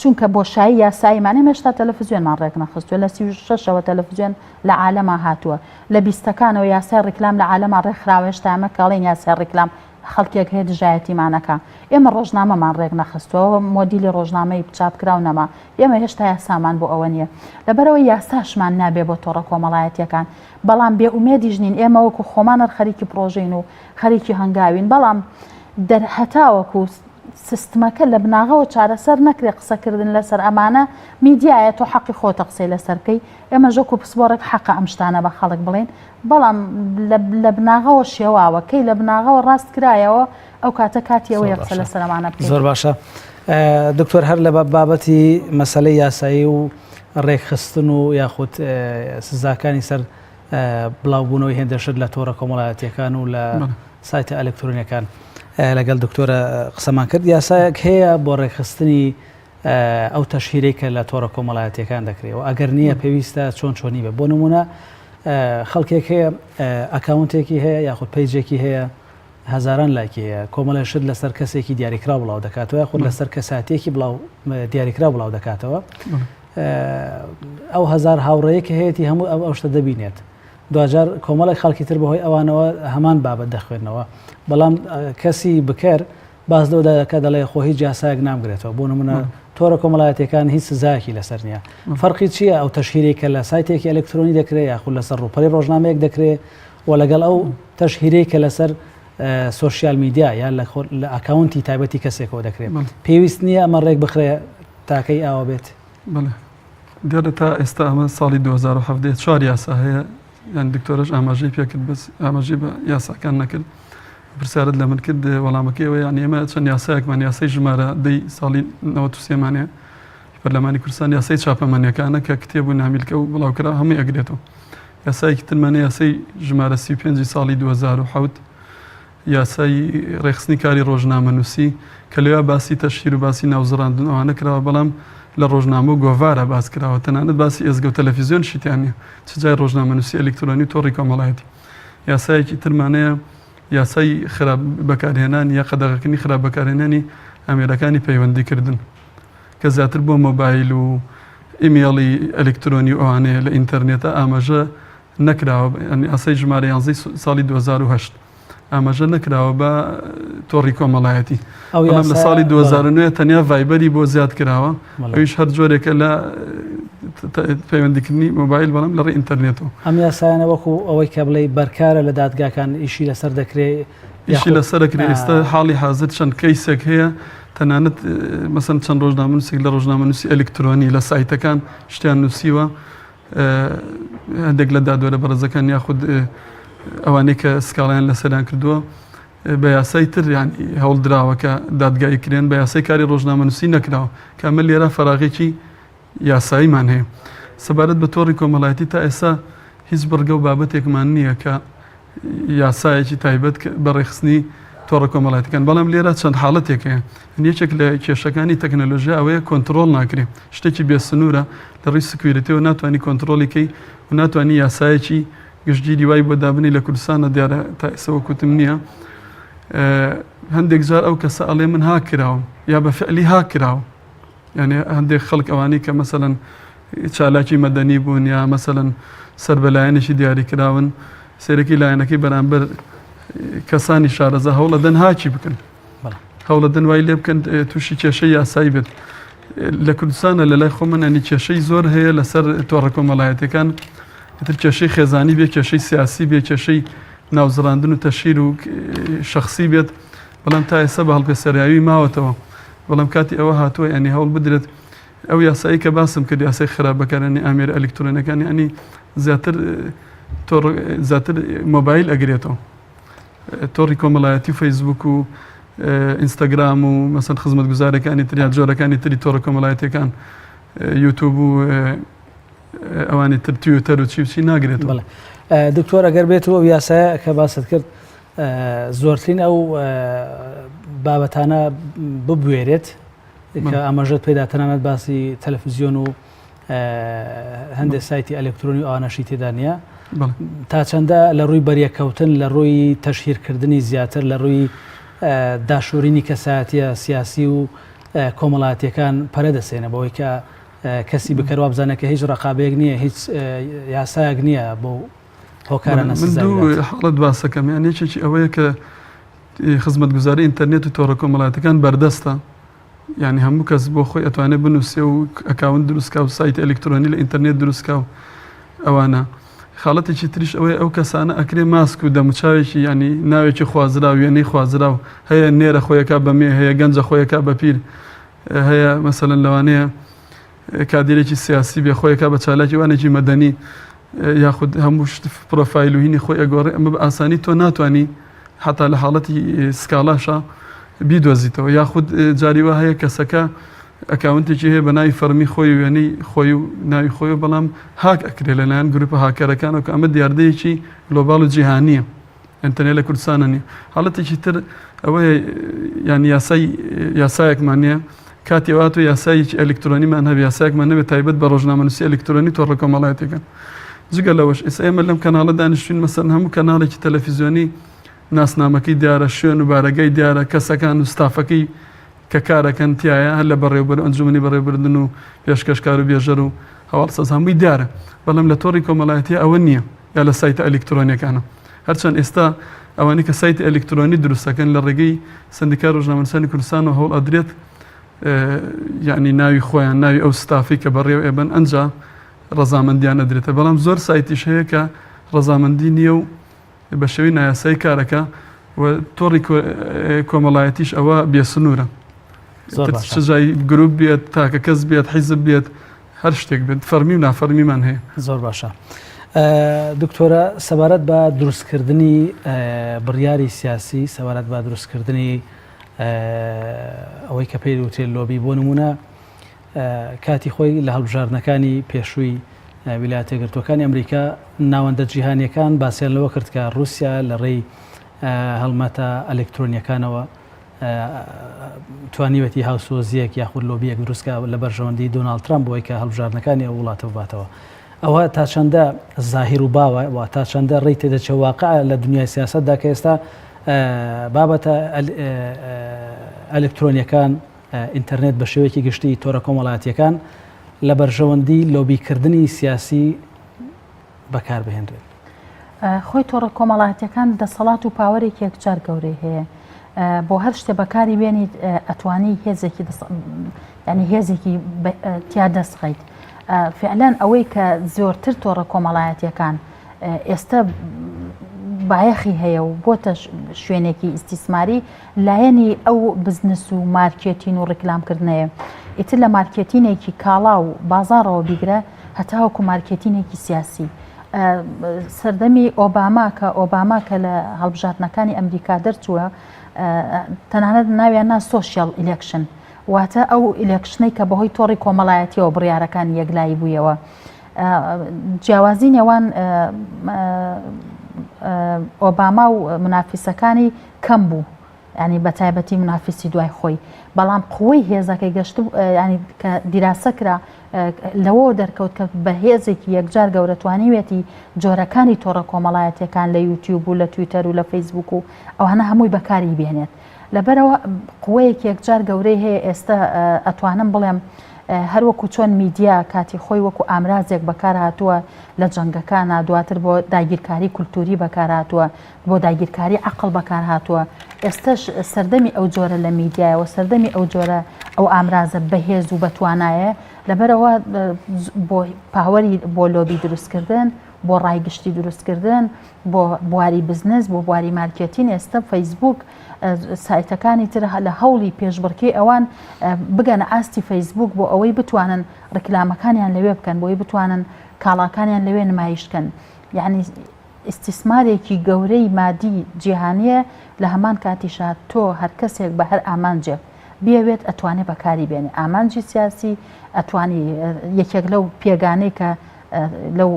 چونکە بۆشایی یاساییمان ئێمە هێشتا تەلەفزیۆنمان ڕێکنەخستووە لە 36ەوە تەلەفزیۆن لە عالەما هاتووە لە بیستەکانەوە یاسای ڕیکلام لە عالەما ڕێکخراوە هێشتا ئەمە کاڵین یاسای ڕیکلام خەڵکێک هەیە دژایەتیمانەکە ئێمە ڕۆژنامەمان ڕێک نەخستووە مۆدیلی ڕۆژنامەی چاپکراو نەما ئێمە هێشتا یاسامان بۆ ئەوە نییە لەبەرەوە یاساشمان نابێ بۆ تۆڕە کۆمەڵایەتیەکان بەڵام بێ ئومێدیش نین ئێمە وەکو خۆمان هەر خەریکی پڕۆژەین و خەریکی هەنگاوین بەڵام دەر هەتاوەکو سیستمەکە لە بناغەوە چارەسەر نەکرێ قسەکردن لەسەر ئەمانە میدیایە تۆ حەقی خۆتە قسەی لەسەر بکەی ئێمەش وەکو پسپۆڕێک حەقە ئەم شتانە بە خەڵک بڵێین بەڵام لە بناغەوە شێواوە کەی لە بناغەوە ڕاست کرایەوە ئەو کاتە کاتی ئەوەیە قسە لەسەر ئەمانە بکەین. زۆر باشە دکتۆر هەر لە بابەتی مەسەلەی یاسایی و ڕێکخستن و یاخود سزاکانی سەر بڵاوبوونەوەی هێندە شت لە تۆڕە کۆمەڵایەتیەکان و لە سایتە ئەلکترۆنیەکان لەگەڵ دکتۆرە قسەمان کرد یاسایەک هەیە بۆ ڕێکخستنی ئەو تەشهیرەی کە لە تۆڕە کۆمەڵایەتیەکان دەکرێت و ئەگەر نییە پێویستە چۆن چۆنی بێ بۆ نمونە خەڵکێک هەیە ئەکاونتێکی هەیە یاخود پەیجێکی هەیە هەزاران لایکی هەیە کۆمەڵێ شت لەسەر کەسێکی دیاریکراو بڵاو دەکاتەوە یاخود لەسەر کەساتێکی بڵاو دیاریکراو بڵاو دەکاتەوە ئەو هەزار هاوڕێیە کە هەیەی هەموو ئەو ئەو شتە دەبینێت دواجار کۆمەڵێک خەڵکی تر بەهۆی ئەوانەوە هەمان بابەت دەخوێنەوە بەڵام کەسی بکەر باس لەوەدا دەکات دەڵێ خۆ هیچ یاسایەک نامگرێتەوە بۆ نمونە تۆرە کۆمەڵایەتیەکان هیچ سزایەکی لەسەر نییە فەرقی چییە ئەو تەشهیرەی کە لە سایتێکی ئەلکترۆنی دەکرێت یاخود لەسەر ڕووپەری ڕۆژنامەیەک دەکرێت و لەگەڵ ئەو تەشهیرەی کە لەسەر سۆشیال میدیا یان لە ئەکاونتی تایبەتی کەسێکەوە دەکرێت پێویست نییە ئەمە ڕێک بخرێ تاکەی ئاوا بێت؟ بەڵێ دیارە تا ئێستا ئەمە ساڵی 2017 چوار یاسا هەیە یان دکتۆرەش ئاماژەی پێکرد بەس ئاماژەی بە یاساکان نەکرد پرسیارت لە من کرد وەڵامەکەی ئەوە یان ئێمە چەند یاسایەکمان یاسای ژمارە دەی ساڵی 93 مانەیە پەرلەمانی کوردستان یاسای چاپەمەنیەکانە کە کتێب و نامیلکە و بڵاوکرا هەمووی ئەگرێتەوە یاسایەکی ترمانە یاسای ژمارە 35 ساڵی 2007 یاسای ڕێکخستنی کاری ڕۆژنامەنووسی کە لەویا باسی تەشهیر و باسی ناوزڕاندن ئەوانە کراوە بەڵام لە ڕۆژنامە و گۆڤارا باس کراوە تەنانەت باسی ئێزگە و تەلەفیزیۆنیشی تیا نییە چ جای ڕۆژنامەنووسی ئەلیکترۆنی و تۆڕی کۆمەڵایەتی یاسایەکی ترمان هەیە یاسای خراپ بەکارهێنانی یا قەدەغەکردنی خراپ بەکارهێنانی ئامێرەکانی پەیوەندیکردن کە زیاتر بۆ مۆبایل و ئیمێڵی ئەلیکترۆنی و ئەوانەیە لە ئینتەرنێتە ئاماژە نەکراوە یاسای ژمارە یانزەی ساڵی 2008 ئاماژە نەکراوە بە تۆڕی کۆمەڵایەتی بەڵام لە ساڵی 2009 تەنیا ڤایبەری بۆ زیاد کراوە ئەویش هەر جۆرێکە لە. پەیوەندیکردنی مۆبایل بەڵام لە ڕێی ئینتەرنێتەوە. ئەم یاسایانە وەکو ئەوەی کە بڵێی بەرکارە لە دادگاکان ئیشی لەسەر دەکرێ ئیشی لەسەر دەکرێ ئێستا حاڵی حازر چەند کەیسێک هەیە تەنانەت مەسەن چەند ڕۆژنامەنووسێک لە ڕۆژنامەنووسی ئەلکترۆنی لە سایتەکان شتیان نووسیوە هەندێک لە دادوەرە بەڕێزەکان یاخود ئەوانەی کە سکاڵیان لەسەریان کردووە بە یاسای تر یانی هەوڵ دراوە کە دادگایی کرێن بە یاسای کاری ڕۆژنامەنووسی نەکراوە کە ئەمە لێرە فەراغێکی یاساییمان هەیە سەبارەت بە تۆڕی کۆمەڵایەتی تا ئێستا هیچ بڕگە و بابەتێکمان نییە کە یاسایەکی تایبەت بە ڕێکخستنی تۆڕە کۆمەڵایەتەکان بەڵام لێرە چەند حاڵەتێک هەیە یەکێک لە کێشەکانی تەکنەلۆژیا ئەوەیە کۆنتترۆل ناکرێ شتێکی بێسنوورە لە ڕووی security ەوە ناتوانانی کۆنتترۆلی کەی و ناتوانانی یاسایەکی گشتگیری وای بۆ دابنی لە کوردستانە دیارە تا ئێستا وەک وتم نییە هەندێک جار ئەو کەسە ئەڵێ من هاک کراوم یا بە فعلی هاک کراوم یعنی هەندێک خەڵک ئەوانەی کە مەسەلەن چالاکی مەدەنی بوون یا مەسەلەن سەر بە لایەنێکی دیاری کراون سێرەکی لایەنەکەی بەرامبەر کەسانی شارەزا هەوڵەدەن هاکی بکەن هەوڵەدەن وای لێ بکەن تووشی کێشەی یاسایی بێت لە کوردستانە لە لای خۆمن ئەنی کێشەی زۆر هەیە لەسەر تۆڕە کۆمەڵایەتەکان ئیتر کێشەی خێزانی بێ کێشەی سیاسی بێ کێشەی ناوزڕاندن و تەشهیر و شەخسی بێت بەڵام تا ئێستا بە هەڵپێسەراوی ماوەتەوە بەڵام کاتی ئەوە هاتووە ینی هەوڵ بدرێت ئەو یاسایی کە باسم کرد یاسای خراپ بەکارانی ئامێر ئەلکترۆنەکان ینی زیاتر تۆڕ زیاتر مۆبایل ئەگرێتەوە تۆڕی کۆمەڵایەتی و فەیسبوک و ئینستاگرام و مەسەن خزمەتگوزارەکانی تر یا جۆرەکانی تری تۆڕە کۆمەڵایەتیەکان یوتوب و ئەوانی تر تویتەر و چی و چی ناگرێتەوە. بەڵێ دکتۆر ئەگەر بێت و ئەو یاسایە کە باست کرد زۆرترین ئەو بابەتانە ببوێرێت کە ئاماژەت پێدا تەنانەت باسی تەلەفزیۆن و هەندێک سایتی ئەلکترۆنی و ئەوانەشی تێدا نییە تا چەندە لە ڕووی بەریەکەوتن لە ڕووی تەشهیرکردنی زیاتر لە ڕووی داشۆرینی کەسایەتیە سیاسی و کۆمەڵاتیەکان پەرە دەسێنە بەوەی کە کەسی بکەر وابزانێت کە هیچ ڕقابەیەک نییە هیچ یاسایەک نییە بۆ هۆکارانە من دوو حاڵەت باسەکەم یان یەکێکی ئەوەیە کە خزمەتگوزاری ئینتەرنێت و تۆڕە کۆمەڵایەتەکان بەردەستە یعنی هەموو کەس بۆ خۆی ئەتوانێت بنووسێ و account دروستکا و سایت ئەلکترۆنی لە ئینتەرنێت دروستکا و ئەوانە خاڵەتێکی تریش ئەوەیە ئەو کەسانە ئەکرێ ماسک و دەموچاوێکی ینی ناوێکی خوازرا وێنەی خوازرا و هەیە نێرە خۆیەکە بە مێ هەیە گەنجە خۆیەکە بە پیر هەیە مەسەلەن لەوانەیە کادیرێکی سیاسی بێ خۆیەکە بە چالاکی وانێکی مەدەنی یاخود هەموو شت پرۆفایل و هینی خۆی ئەگۆڕێ ئەمە بە ئاسانی تۆ ناتوانانی حتا لە حاڵەتی سکاڵاشە بیدۆزیتەوە یاخود جاری وا هەیە کەسەکە account ێکی هەیە بە ناوی فەرمی خۆی وێنەی خۆی و ناوی خۆی و بەڵام هاک ئەکرێ لەلایەن گروپە هاکەرەکانەوە کە ئەمە دیاردەیەکی global و جیهانیە یان تەنیا لە کوردستانە نیە حاڵەتێکی تر ئەوەیە یان یاسای یاسایەکمان نییە کاتی ئەوە تۆ یاسایەکی ئەلکترۆنیمان هەبێ یاسایەکمان نەبێت تایبەت بە ڕۆژنامەنووسی ئەلکترۆنی تۆڕە کۆمەڵایەتیەکان جگە لەوەش ئێستا ئێمە لەم کەناڵە دانیشتوین مەسەن هەموو کەناڵێکی تەلەفیزیۆنی ناسنامەکەی دیارە شوێن و بارەگای دیارە کەسەکان و ستافەکەی کە کارەکەن تایە هەر لە بەڕێوبەر ئەنجومەنی بەڕێوبردن و پێشکەشکار و بێژەر و هەواڵساز هەمووی دیارە بەڵام لە تۆڕی کۆمەڵایەتی ئەوە نییە یا لە سایتە ئەلیکترۆنیەکانە هەرچەند ئێستا ئەوانەی کە سایتی ئەلیکترۆنی دروست دەکەن لە ڕێگەی سەندیکای ڕۆژنامەنووسانی کوردستانەوە هەوڵ ئەدرێت یعنی ناوی خۆیان ناوی ئەو ستافی کە بەڕێو ئێبن ئەنجا ڕەزامەندیان ئەدرێتە بەڵام زۆر سایتیش هەیە کە ڕەزامەندی نییە و بە شێوەی نایاسایی کارەکە و تۆڕی کۆمەڵایەتیش ئەوە بێسنوورە چ جای گروپ بێت تاکە کەس بێت حیزب بێت هەر شتێک بێت فەرمی و نافەرمیمان هەیە. زۆر باشە دکتۆرە سەبارەت بە دروستکردنی بڕیاری سیاسی سەبارەت بە دروستکردنی ئەوەی کە پێی دەوترێت لۆبی بۆ نمونە کاتی خۆی لە هەڵبژاردنەکانی پێشووی ویلایەتە یەکگرتووەکانی ئەمریکا ناوەندە جیهانیەکان باسیان لەوە کرد کە رووسیا لە ڕێی هەڵمەتە ئەلکترۆنیەکانەوە توانیوێتی هاوسۆزییەک یاخود لۆبییەک دروست کا لە بەرژەوەندی دۆناڵد ترامپ بۆی کە هەڵبژاردنەکانی ئەو وڵاتە بباتەوە. ئەوە تا چەندە زاهیر و باوە و تا چەندە ڕێی تێدەچێ واقع لە دنیای سیاسەتدا کە ئێستا بابەتە ئەلکترۆنیەکان ئینتەرنێت بە شێوەیەکی گشتی تۆرە کۆمەڵایەتیەکان لە بەرژەوەندی لۆبیکردنی سیاسی بەکار بهێنرێت. خۆی تۆڕە کۆمەڵایەتیەکان دەسەڵات و power ێکی یەکجار گەورەی هەیە بۆ هەر شتێ بەکاری بێنیت ئەتوانی هێزێکی ینی هێزێکی تیا دەستخیت. فعلەن ئەوەی کە زۆرتر تۆڕە کۆمەڵایەتیەکان ئێستا بایەخی هەیە و بۆتە شوێنێکی ئیستیسماری لایەنی ئەو بزنس و مارکێتین و ڕیکلامکردنەیە ئیتر لە مارکێتینێکی کاڵا و بازاڕەوە بیگرە هەتاوەکو مارکێتینێکی سیاسی سەردەمی ئۆباما کە ئۆباما کە لە هەڵبژاردنەکانی ئەمریکا دەرچووە تەنانەت ناویان نا social election واتە ئەو election ەی کە بەهۆی تۆڕی کۆمەڵایەتیەوە بڕیارەکانی یەکلایی بوویەوە. جیاوازی نێوان ئۆباما و منافیسەکانی کەم بوو ینی بە تایبەتی منافیسی دوای خۆی بەڵام قوەی هێزەکەی گەشت ینی کە دیراسە کرا لەوە دەرکەوت کە بە هێزێکی یەکجار گەورە توانیوێتی جۆرەکانی تۆڕە کۆمەڵایەتەکان لە یوتیوب و لە تویتەر و لە فەیسبوک و ئەوانە هەمووی بەکاری بێنێت لەبەرئەوە قوەیەکی یەکجار گەورەی هەیە ئێستە ئەتوانم بڵێم هەروەکو چۆن میدیا کاتی خۆی وەکو ئامرازێک بەکار هاتووە لە جەنگەکانە دواتر بۆ داگیرکاری کولتوری بەکار هاتووە بۆ داگیرکاری عەقڵ بەکار هاتووە ئێستەش سەردەمی ئەو جۆرە لە میدیایەوە سەردەمی ئەو جۆرە ئەو ئامرازە بەهێز و بەتوانایە لەبەرەوە بۆ power ی بۆ لۆبی دروستکردن بۆ ڕای گشتی دروستکردن بۆ بواری بزنس بۆ بواری مارکێتین ئێستا فەیسبوک سایتەکانی تر لە هەوڵی پێشبڕکێی ئەوان بگەنە ئاستی فەیسبوک بۆ ئەوەی بتوانن ڕیکلامەکانیان لەوێ بکەن بۆی بتوانن کاڵاکانیان لەوێ نمایش کەن یعنی ئیستیسمارێکی گەورەی مادی جیهانیە لە هەمان کاتیشا تۆ هەر کەسێک بە هەر ئامانجێک بیەوێت ئەتوانێ بەکاری بێنێ ئامانجی سیاسی ئەتوانی یەکێک لەو پێگانەی کە لەو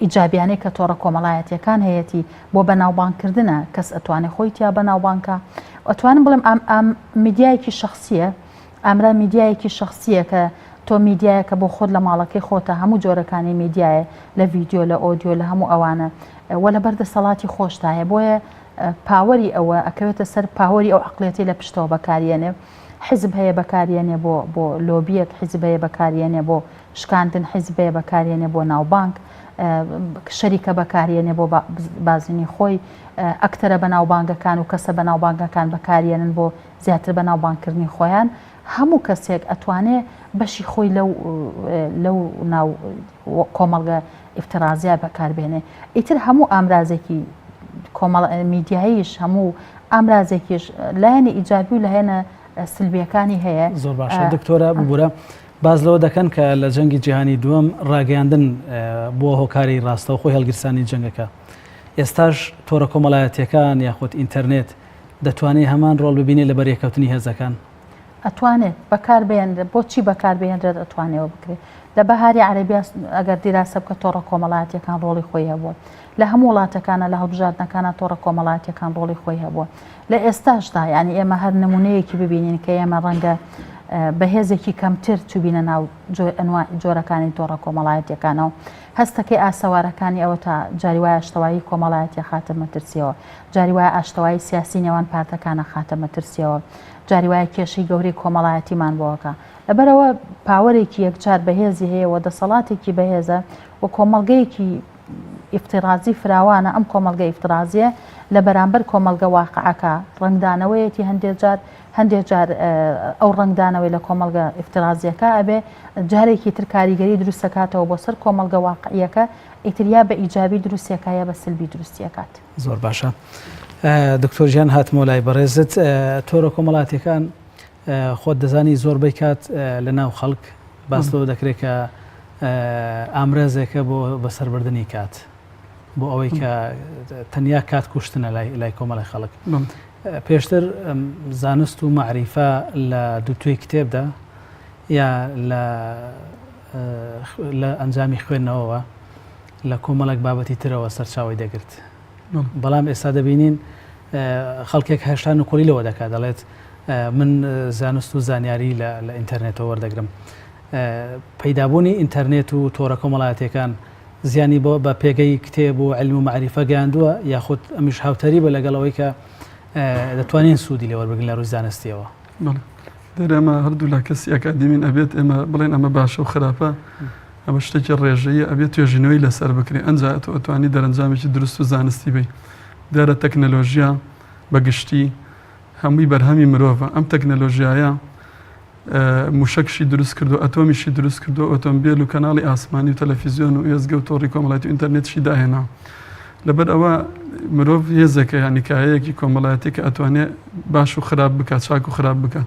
ئیجابیانەی کە تۆڕە کۆمەڵایەتیەکان هەیەتی بۆ بەناوبانگکردنە کەس ئەتوانێ خۆی تیا بەناوبانکە ئەتوانم بڵێم ئەم ئەم میدیایەکی شخصیە ئامرا میدیایەکی شخصیە کە تۆ میدیایەکە بۆ خۆت لە ماڵەکەی خۆتە هەموو جۆرەکانی میدیایە لە ڤیدیۆ لە ئۆدیۆ لە هەموو ئەوانە وە لەبەر دەسەڵاتی خۆشتایە بۆیە power ی ئەوە ئەکەوێتە سەر power ی ئەو عقلێتی لە پشتەوە بەکاریێنێ حیزب هەیە بەکاریێنێ بۆ بۆ لۆبیەک حیزب هەیە بەکاریێنێ بۆ شکاندن حیزبەیە بەکاریەنێ بۆ ناوبانگ، شەریکە بەکاریەنێ بۆ بازنی خۆی، ئەکتەرە بەناوبانگەکان و کەسە بەناوبانگەکان بەکاریەنن بۆ زیاتر بەناوبانگکردنی خۆیان، هەموو کەسێک ئەتوانێ بەشی خۆی لەو لەو ناو کۆمەڵگە ئیفترازیە بەکاربێنێ. ئیتر هەموو ئامرازێکی کۆمەڵ میدیاییش هەموو ئامرازێکیش لایەنی ئیجابی و لایەنە سلبیەکانی هەیە. زۆر باشە دکتۆرە ببورە باس لەوە دەکەن کە لە جەنگی جیهانی دووەم ڕاگەیاندن بووە هۆکاری ڕاستەوخۆی هەڵگیرسانی جەنگەکە. ئێستاش تۆڕە کۆمەڵایەتییەکان یاخود ئینتەرنێت دەتوانێت هەمان ڕۆڵ ببینێت لە بەریەککەوتنی هێزەکان؟ ئەتوانێت بەکار بهێنرێت. بۆچی بەکار بهێنرێت ئەتوانێ بکرێت. لە بەهاری عەرەبیا ئەگەر دیراسە بکە تۆڕە کۆمەڵایەتییەکان ڕۆڵی خۆی هەبووە. لە هەموو وڵاتەکانە لە هەڵبژاردنەکانە تۆڕە کۆمەڵایەتییەکان ڕۆڵی خۆی هەبووە. لە ئێستاشدا یانی ئێمە هەر نمونەیەکی ببینین کە ئێمە ڕەنگە بە هێزێکی کەمتر چوبینە ناو جۆرەکانی تۆڕە کۆمەڵایەتیەکانەوە هەستەکەی ئاسەوارەکانی ئەوە تا جاری وایە ئاشتەوایی کۆمەڵایەتی خاتە مەترسیەوە جاری وایە ئاشتەوایی سیاسی نێوان پارتەکانە خاتە مەترسیەوە جاری وایە کێشەی گەورەی کۆمەڵایەتیمان بۆەکە لەبەرەوە power ێکی یەکجار بەهێزی هەیە و دەسەڵاتێکی بەهێزە و کۆمەڵگەیەکی ئیفتیرازی فراوانە، ئەم کۆمەڵگە ئیفترازیە لە بەرامبەر کۆمەڵگە واقعەکە ڕەنگدانەوەیەتی هەندێ جار هەندێ جار ئەو ڕەنگدانەوەی لە کۆمەڵگە ئیفترازیەکە ئەبێ جارێکی تر کاریگەری دروستەکاتەوە بۆ سەر کۆمەڵگە واقعیەکە ئیتر یا بە ئیجابی دروستیەکە یا بە سلبی دروستیەکات. زۆر باشە دکتۆر گیان هاتمەوە لای بەڕێزت تۆرە کۆمەڵاتیەکان خۆت دەزانی زۆربەی کات لە ناو خەڵک باس لەوە دەکرێت کە ئامرازێکە بۆ بەسەربردنی کات بۆ ئەوەی کە تەنیا کات کوشتنە لای کۆمەڵی خەڵک پێشتر زانست و معریفە لە دووتوێی کتێبدا یا لە لە ئەنجامی خوێندنەوەوە لە کۆمەڵێک بابەتی ترەوە سەرچاوی دەگرت بەڵام ئێستا دەبینین خەڵکێک هێشتا نکۆڵی لەوە دەکات دەڵێت من زانست و زانیاری لە ئینتەرنێتەوە وەردەگرم. پەیدابوونی ئینتەرنێت و تۆڕە کۆمەڵایەتیەکان زیانی بۆ بە پێگەی کتێب و علم و مەعریفە گەیاندووە یاخود ئەمیش هاوتەریبە لەگەڵ ئەوەی کە دەتوانین سوودی لێ وەربگرین لە ڕووی زانستیەوە؟ بەڵێ دیارە ئێمە هەردوو لا کەسی ئەکادیمین ئەبێت ئێمە بڵێن ئەمە باشە و خراپە ئەمە شتێکی ڕێژەیە ئەبێت توێژینەوەی لەسەر بکرێ ئەنجا ئەتۆ ئەتوانی دەرەنجامێکی دروست و زانستی بی دیارە تەکنەلۆژیا بە گشتی هەمووی بەرهەمی مرۆڤە ئەم تەکنەلۆژیایە. موشەکشی دروست کردو ئەتۆمیشی دروست کردو ئۆتۆمبیل و کەناڵی ئاسمانی و تەلەفیزیۆن و ئێزگە و تۆڕی کۆمەڵایەتی و ئینتەرنێتشی داهێنا لەبەر ئەوە مرۆڤ هێزێکە یانی کایەیەکی کۆمەڵایەتی کە ئەتوانێ باش و خراپ بکە چاک و خراپ بکە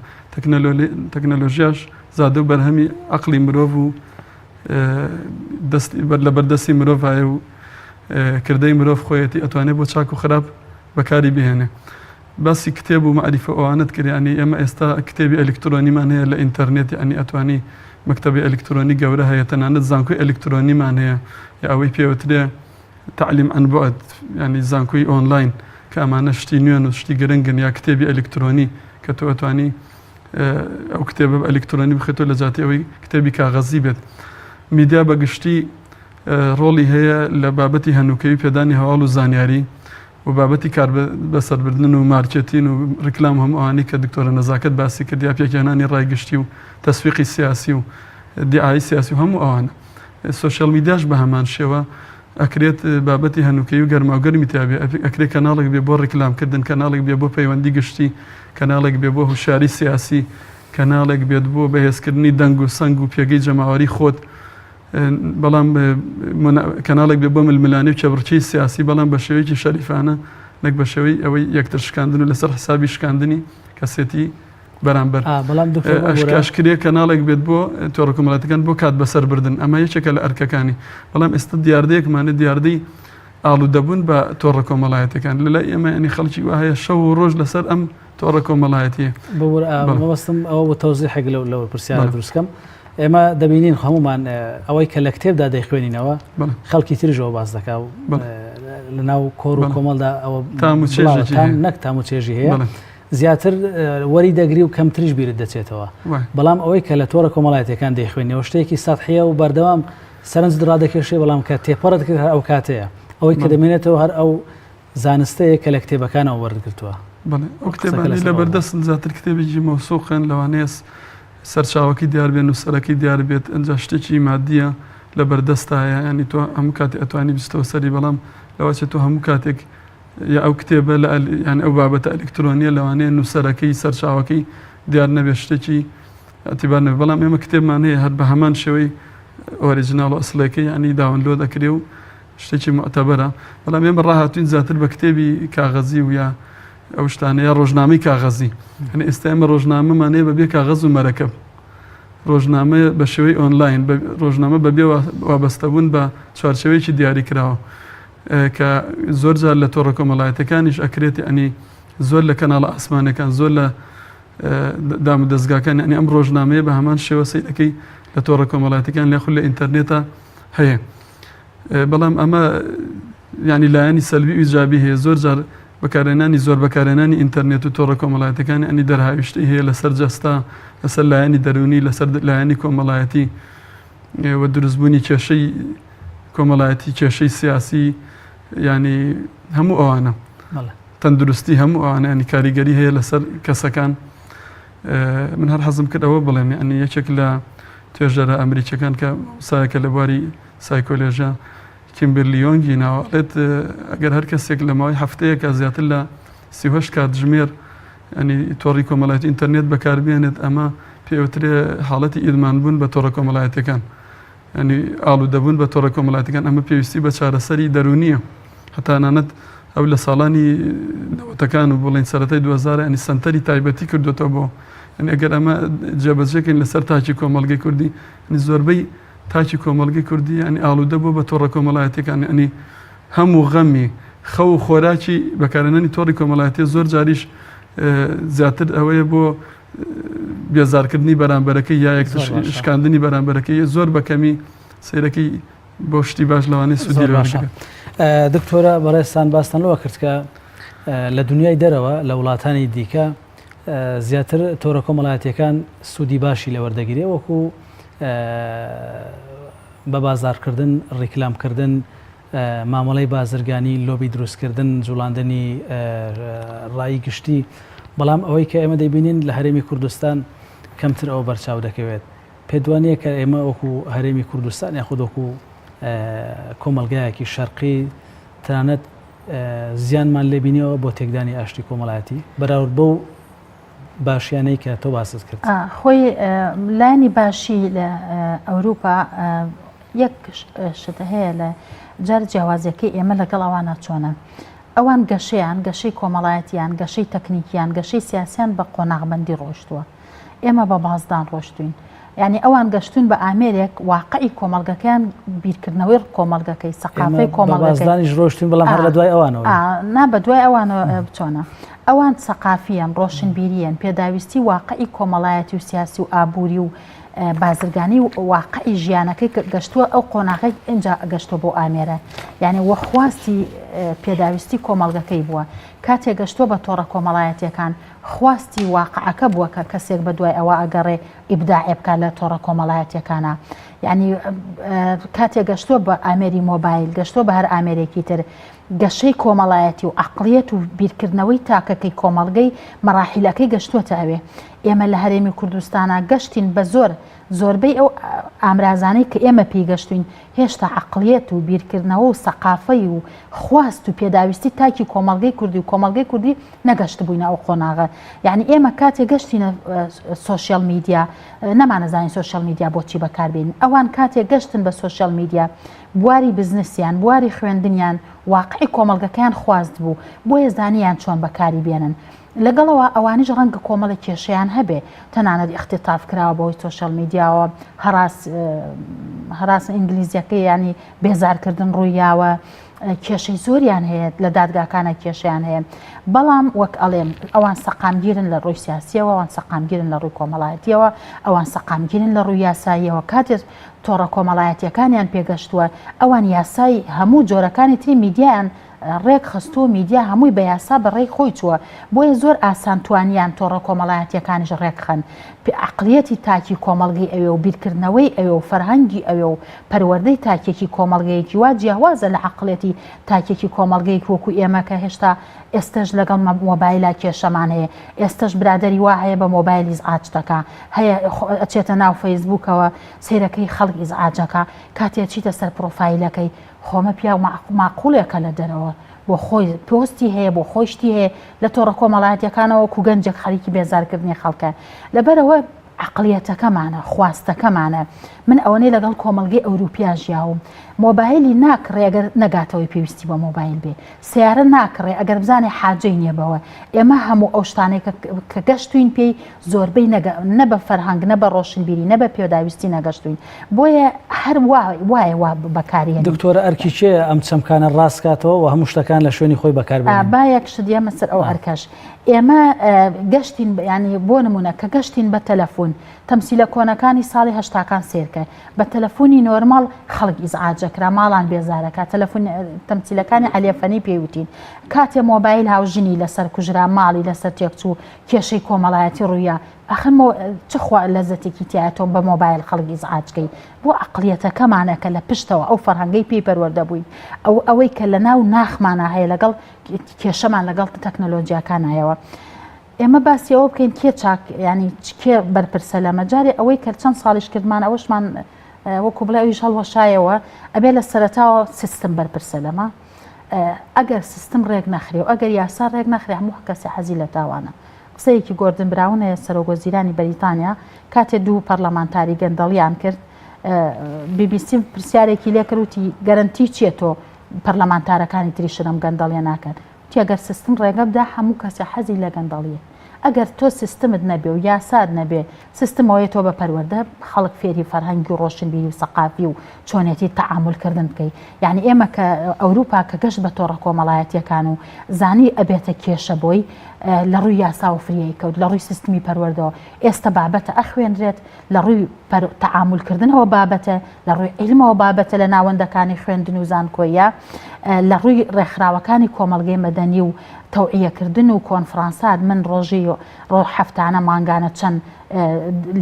تەکنەلۆژیاش زادە و بەرهەمی عەقڵی مرۆڤ و دەستی بەر لەبەر دەستی مرۆڤ هەیە و کردەی مرۆڤ خۆیەتی ئەتوانێت بۆ چاک و خراپ بەکاری بهێنێ. باسی کتێب و مەعریفە ئەوانەت کرد یانی ئێمە ئێستا کتێبی ئەلیکترۆنیمان هەیە لە ئینتەرنێت یانی ئەتوانی مەکتەبی ئەلیکترۆنی گەورە هەیە تەنانەت زانکۆی ئەلیکترۆنیمان هەیە یا ئەوەی پێوترێ تعلیم عن بعد یانی زانکۆی ئۆنلاین کە ئەمانە شتی نوێن و شتی گرنگن یا کتێبی ئەلیکترۆنی کە تۆ ئەتوانی ئەو کتێبە بە ئەلیکترۆنی بخێتەوە لە جاتی ئەوەی کتێبی کاغەزی بێت. میدیا بە گشتی ڕۆڵی هەیە لە بابەتی هەنووکەیی پێدانی هەواڵ و زانیاری و بابەتی کار بەسەربردن و مارکێتین و ڕیکلام هەموو ئەوانەی کە دکتۆرە نەزاکەت باسی کرد یا پێکهێنانی ڕای گشتی و تەسویقی سیاسی و دیعایی سیاسی و هەموو ئەوانە. سۆشیال میدیاش بە هەمان شێوە ئەکرێت بابەتی هەنووکەیی و گەرماوگەرمی تیا بێ، ئەکرێ کەناڵێک بێ بۆ ڕیکلام کردن، کەناڵێک بێ بۆ پەیوەندی گشتی، کەناڵێک بێ بۆ هوشیاری سیاسی، کەناڵێک بێت بۆ بەهێزکردنی دەنگ و سەنگ و پێگەی جەماوەری خۆت، بەڵام کەناڵێک بێ بۆ ململانێ و کێبڕکێی سیاسی، بەڵام بە شێوەیەکی شەریفانە نەک بە شێوەی ئەوەی یەکتر شکاندن و لەسەر حسابی شکاندنی کەسێتی بەرامبەر. بەڵام دکتۆر ببورە. ئەشکرێ کەناڵێک بێت بۆ تۆڕە کۆمەڵایەتیەکان بۆ کات بەسەر بردن ئەمە یەکێکە لە ئەرکەکانی بەڵام ئێستا دیاردەیەکمانە دیاردەی ئاڵوودەبوون بە تۆڕە کۆمەڵایەتەکان لەلای ئێمە ینی خەڵکی وا هەیە شەو و ڕۆژ لەسەر ئەم تۆڕە کۆمەڵایەتیە. ببورە مەبەستم ئەوە بوو تەوزیحێک لەو لەو پرسیارە دروست کەم ئێمە دەبینین هەمومان ئەوەی کە لە کتێبدا دەیخوێنینەوە خەڵکی تریش ئەوە باس دەکا و لەناو کۆر و کۆمەڵدا ئەوە نەک تام و چێژی هەیە زیاتر وەری دەگری و کەمتریش بیرت دەچێتەوە بەڵام ئەوەی کە لە تۆڕە کۆمەڵایەتەکان دەیخوێنەوە شتێکی سەحیە و بەردەوام سەرنج ڕادەکێشێ بەڵام کە تێپەڕت کرد هەر ئەو کاتەیە ئەوەی کە دەمێنێتەوە هەر ئەو زانستەیە کە لە کتێبەکانەوە وەرگرتووە. بەڵێ ئەو کتێبانەی لەبەردەستن زیاتر کتێبێکی مەوسوقن لەوانەیە سەرچاوەکەی دیار بێت نووسەرەکەی دیار بێت ئەجا شتێکی مادیە لە بەردەستایە ینی تۆ هەموو کاتێ ئەتوانی بچیتەوە سەری بەڵام لەوەچێت تۆ هەموو کاتێک یا ئەو کتێبە لە یان ئەو بابەتە ئەلکترۆنیە لەوانەیە نووسەرەکەی سەرچاوەکەی دیار نەبێت شتێکی اعتبار نەبێت بەڵام ئێمە کتێبمان هەیە هەر بە هەمان شێوەی original و ئەسڵەکەی ینی download ئەکرێ و شتێکی موعتەبەرە بەڵام ئێمە ڕاهاتوین زیاتر بە کتێبی کاغەزی و یا ئەو شتانە یا ڕۆژنامەی کاغەزی هەنی ئێستا ئێمە ڕۆژنامەمان هەیە بەبێ کاغەز و مەرەکەب ڕۆژنامە بە شێوەی ئۆنلاین ڕۆژنامە بەبێ وابەستەبوون بە چوارچێوەیەکی دیاری کراوە کە زۆر جار لە تۆڕە کۆمەڵایەتەکانیش ئەکرێت ینی زۆر لە کەناڵە ئاسمانەکان زۆر لە دام و دەستگاکان ینی ئەم ڕۆژنامەیە بە هەمان شێوە سەیرەکەی لە تۆڕە کۆمەڵایەتەکان یاخود لە ئینتەرنێتە هەیە بەڵام ئەمە یانی لایەنی سەلبی و ئیجابی هەیە زۆر جار بەکارهێنانی زۆر بەکارهێنانی ئینتەرنێت و تۆڕە کۆمەڵایەتەکان ینی دەرهاویشتەی هەیە لەسەر جەستە لەسەر لایەنی دەروونی لەسەر لایەنی کۆمەڵایەتی و دروستبوونی کێشەی کۆمەڵایەتی کێشەی سیاسی ینی هەموو ئەوانە تەندروستی هەموو ئەوانە ینی کاریگەری هەیە لەسەر کەسەکان من هەر حەزم کرد ئەوە بڵێم ینی یەکێک لە توێژەرە ئەمریکیەکان کە سایەکە لە بواری سایکۆلۆژیا کیمبرلی یۆنگی ناوە ئەڵێت ئەگەر هەر کەسێک لە ماوەی هەفتەیەکە زیاتر لە 38 کاتژمێر ینی تۆڕی کۆمەڵایەتی ئینتەرنێت بەکاربێنێت ئەمە پێوترێ حاڵەتی ئیدمان بوون بە تۆڕە کۆمەڵایەتەکان ینی ئاڵوودەبوون بە تۆڕە کۆمەڵایەتەکان ئەمە پێویستی بە چارەسەری دەروونیە هەتانانەت ئەو لە ساڵانی نەوەتەکان و بڵین سەرەتای 2000 ینی سەنتەری تایبەتی کردوێتەوە بۆ یعنی ئەگەر ئەمە جێبەجێکەین لەسەر تاکی کۆمەڵگەی کوردی یعنی زۆربەی تاکی کۆمەڵگەی کوردی یعنی ئاڵوودە بووە بە تۆڕە کۆمەڵایەتیەکان یعنی هەموو غەمی خەو و خۆراکی بەکارهێنانی تۆڕی کۆمەڵایەتی زۆر جاریش زیاتر ئەوەیە بۆ بێزارکردنی بەرامبەرەکەی یا یەکتر شکاندنی بەرامبەرەکەی زۆر بەکەمی سەیرەکەی بۆ شتی باش لەوانەیە سوودی لێ وەربگرێت. دکتۆرە بەڕێزتان باستان لەوە کرد کە لە دنیای دەرەوە لە وڵاتانی دیکە زیاتر تۆرە کۆمەڵایەتیەکان سوودی باشی لێ وەردەگیرێ وەکو بە بازارکردن ڕیکلامکردن مامەڵەی بازرگانی لۆبی دروستکردن جوڵاندنی ڕای گشتی بەڵام ئەوەی کە ئێمە دەیبینین لە هەرێمی کوردستان کەمتر ئەوە بەرچاو دەکەوێت پێت وانییە کە ئێمە وەکو هەرێمی کوردستان یاخود وەکو کۆمەڵگایەکی شەرقی تەنانەت زیانمان لێ بینیەوە بۆ تێکدانی ئاشتی کۆمەڵایەتی بەراورد بەو. باشیانەی کە تۆ باست کرد؟ خۆی لایەنی باشی لە ئەوروپا یەک شت هەیە لە جار جیاوازیەکەی ئێمە لەگەڵ ئەوانە چۆنە ئەوان گەشەیان گەشەی کۆمەڵایەتیان گەشەی تەکنیکیان گەشەی سیاسیان بە قۆناغبەندی ڕۆشتووە ئێمە بە بازدان ڕۆشتوین یانی ئەوان گەشتوون بە ئامێرێک واقعی کۆمەڵگەکەیان بیرکردنەوەی کۆمەڵگەکەی سەقافەی کۆمەڵگەکەی بازدانیش ڕۆشتوین بەڵام هەر لە دوای ئەوانەوە نا بە دوای ئەوانەوە چۆنە ئەوان سەقافیان ڕۆشنبیریان پێداویستی واقعی کۆمەڵایەتی و سیاسی و ئابووری و بازرگانی و واقعی ژیانەکەی گەشتووە ئەو قۆناغی ئینجا گەشتوە بۆ ئامێرە یعنی وەخواستی پێداویستی کۆمەڵگەکەی بووە کاتێک گەشتوە بە تۆڕە کۆمەڵایەتیەکان خواستی واقعەکە بووە کە کەسێک بە دوای ئەوە ئەگەڕێ ئیبداعێ بکات لە تۆڕە کۆمەڵایەتیەکانا یعنی کاتێک گەشتووە بە ئامێری مۆبایل گەشتووە بە هەر ئامێرێکی تر گەشەی کۆمەڵایەتی و عقلیەت و بیرکردنەوەی تاکەکەی کۆمەڵگەی مەراحیلەکەی گەشتووەتە ئەوێ ئێمە لە هەرێمی کوردستانە گەشتین بە زۆر زۆربەی ئەو ئامرازانەی کە ئێمە پێی گەشتوین هێشتا عەقڵیەت و بیرکردنەوە و سەقافەی و خواست و پێداویستی تاکی کۆمەڵگەی کوردی و کۆمەڵگەی کوردی نەگەشتبووینە ئەو قۆناغە. یانی ئێمە کاتێ گەشتینە سۆشیال میدیا نەمانەزانی سۆشیال میدیا بۆچی بەکار بێنین. ئەوان کاتێ گەشتن بە سۆشیال میدیا بواری بزنسیان، بواری خوێندنیان، واقعی کۆمەڵگەکەیان خواست بوو، بۆیە زانیان چۆن بەکاری بێنن. لەگەڵەوە ئەوانیش ڕەنگە کۆمەڵێک کێشەیان هەبێ تەنانەت ئیختیتاف کراوە بەهۆی سۆشیال میدیاوە هەراس هەراس ئینگلیزیەکەی ینی بێزارکردن ڕوویاوە کێشەی زۆریان هەیە لە دادگاکانە کێشیان هەیە بەڵام وەک ئەڵێم ئەوان سەقامگیرن لە ڕووی سیاسیەوە ئەوان سەقامگیرن لە ڕووی کۆمەڵایەتیەوە ئەوان سەقامگیرن لە ڕووی یاساییەوە کاتێک تۆڕە کۆمەڵایەتیەکانیان پێگەشتووە ئەوان یاسای هەموو جۆرەکانی تری میدیایان ڕێک خستووە میدیا هەمووی بە یاسا بە ڕێی خۆی چووە بۆیە زۆر ئاسان توانیان تۆڕە کۆمەڵایەتیەکانیش ڕێک خەن عەقڵیەتی تاکی کۆمەڵگەی ئەوێ و بیرکردنەوەی ئەوێ و فەرهەنگی ئەوێ و پەروەردەی تاکێکی کۆمەڵگەیەکی وا جیاوازە لە عەقڵیەتی تاکێکی کۆمەڵگەیەک وەکو ئێمە کە هێشتا ئێستەش لەگەڵ مۆبایلا کێشەمان هەیە ئێستەش برادەری وا هەیە بە مۆبایل ئیزعاج دەکا هەیە ئەچێتە ناو فەیسبوکەوە سەیرەکەی خەڵک ئیزعاجەکا کاتێ چیتە سەر پرۆفایلەکەی خۆمە پیاو ماقوڵێکە لە دەرەوە بۆ خۆی پۆستی هەیە بۆ خۆی شتی هەیە لە تۆڕە کۆمەڵایەتیەکانەوە وەکو گەنجێک خەریکی بێزارکردنی خەڵکە لەبەرەوە عقلیەتەکەمانە خواستەکەمانە من ئەوەنەی لەگەڵ کۆمەڵگەی ئەوروپیا ژیاوم مۆبایلی ناکڕێ ئەگەر نەگاتەوەی پێویستی بە مۆبایل بێ سیارە ناکڕێ ئەگەر بزانێ حاجەی نییە بەوە ئێمە هەموو ئەو شتانەی کە گەشتوین پێی زۆربەی نە بە فەرهەنگ نە بە ڕۆشنبیری نە بە پێداویستی نەگەشتوین بۆیە هەر وایە وا بەکاری هێنین. دکتۆرە ئەرکی کێیە ئەم چەمکانە ڕاست کاتەوە و هەموو شتەکان لە شوێنی خۆی بەکار بێنین؟ با یەک شت یەمە سەر ئەو ئەرکەش. ئێمە گەشتین یانی بۆ نموونە کە گەشتین بە تەلەفون تەمسیلە کۆنەکانی ساڵی هەشتاکان سەیرکە بە تەلەفونی نۆرماڵ خەڵک ئیزعاجەکرا ماڵان بێزارەکە تەلەفون تەمسیلەکانی عەلیە فەنی پێی وتین کاتێ مۆبایل هاوژنی لەسەر کوژرا ماڵی لەسەر تێکچوو کێشەی کۆمەڵایەتی ڕوویا ئاخر مۆ چ خوا لەزەتێکی تیایە تۆ بە مۆبایل خەڵک ئیزعاج کەی بۆ عەقڵیەتەکەمانە کە لە پشتەوە ئەو فەرهەنگەی پێی پەروەردە بووین ئەو ئەوەی کە لە ناو ناخمانە هەیە لەگەڵ کێشەمان لەگەڵ تەکنەلۆجیاکانایەوە ئێمە باسی ئەوە بکەین کێ چاک ینی کێ بەرپرسە لەمە جارێ ئەوەی کە چەند ساڵیش کردمان ئەوەشمان وەکو بڵێ ئەویش هەڵوەشایەوە ئەبێ لە سەرەتاوە سیستم بەرپرسە لەمە ئەگەر سیستم ڕێک نەخرێ و ئەگەر یاسا ڕێک نەخرێ هەموو کەسێ حەزی لە تاوانە قسەیەکی گۆردن براون هەیە سەرۆک وەزیرانی بەریتانیا کاتێ دوو پەرلەمانتاری گەندەڵیان کرد بی بی سی پرسیارێکی لێکرد وتی گەرەنتی چییە تۆ پەرلەمانتارەکانی تریش ئەم گەندەڵیە ناکەن وتی ئەگەر سیستم ڕێگە بدا هەموو کەسێ حەزی لە گەندەڵیە ئەگەر تۆ سیستمت نەبێ و یاسات نەبێ سیستم ئەوەیە تۆ بە پەروەردە خەڵک فێری فەرهەنگی و ڕۆشنبیری و سەقافی و چۆنێتی تەعامول کردن بکەی یانی ئێمە کە ئەوروپا کە گەشت بە تۆڕە کۆمەڵایەتیەکان و زانی ئەبێتە کێشە بۆی لە ڕووی یاساوە فریای کەوت لە ڕووی سیستمی پەروەردەوە ئێستا بابەتە ئەخوێنرێت لە ڕووی تەعامول کردنەوە بابەتە لە ڕووی عیلمەوە بابەتە لە ناوەندەکانی خوێندن و زانکۆیە لە ڕووی ڕێکخراوەکانی کۆمەڵگەی مەدەنی و تەوعیەکردن و کۆنفرانسات من ڕۆژی ڕۆ هەفتانە مانگانە چەند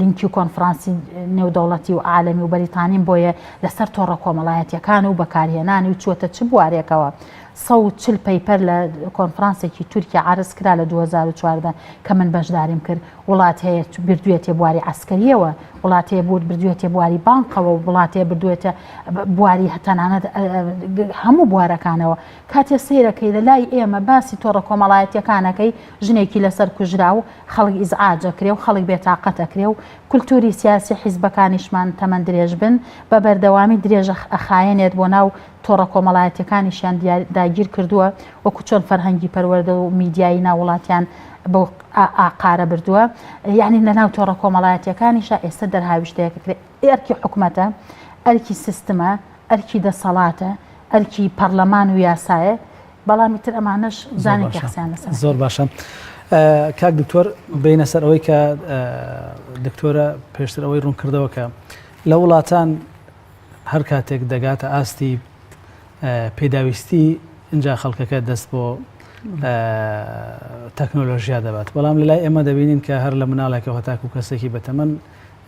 لینکی و کۆنفرانسی نێودەوڵەتی و عالەمی و بەریتانیم بۆیە لەسەر تۆڕە کۆمەڵایەتیەکان و بەکارهێنانی و چووەتە چ بوارێکەوە. 140 paper لە کۆنفرانسێکی تورکیا عەرز کرا لە 2014 کە من بەشداریم کرد. وڵات هەیە بردوێتێ بواری عەسکەریەوە، وڵات هەیە بردوێتێ بواری بانقەوە و وڵات هەیە بردوێتە بواری تەنانەت هەموو بوارەکانەوە. کاتێ سەیرەکەی لە لای ئێمە باسی تۆڕە کۆمەڵایەتیەکانەکەی ژنێکی لەسەر کوژرا و خەڵک ئیزعاج ئەکرێ و خەڵک بێتاقەت ئەکرێ و کولتوری سیاسی حیزبەکانیشمان تەمەن درێژ بن بە بەردەوامی درێژە ئەخایەنێت بۆ ناو تۆڕە کۆمەڵایەتیەکانیشیان داگیر کردووە وەکو چۆن فەرهەنگی پەروەردە و میدیایی ناو وڵاتیان بەو ئاقارە بردووە یعنی لە ناو تۆڕە کۆمەڵایەتیەکانیشا ئێستا دەرهاویشتەیەک ئەکرێ ئەرکی حکومەتە ئەرکی سیستمە ئەرکی دەسەڵاتە ئەرکی پەڕلەمان و یاسایە، بەڵام ئیتر ئەمانەش زانین کە قسەیان لەسەر زۆر باشە کاک دکتۆر بینە سەر ئەوەی کە دکتۆرە پێشتر ئەوەی ڕوون کردەوە کە لە وڵاتان هەر کاتێک دەگاتە ئاستی پێداویستی اینجا خەڵکەکە دەست بۆ تەکنۆلۆژیا دەبات بەڵام لە لای ئێمە دەبینین کە هەر لە مناڵێکەوە تاکو کەسێکی بەتەمەن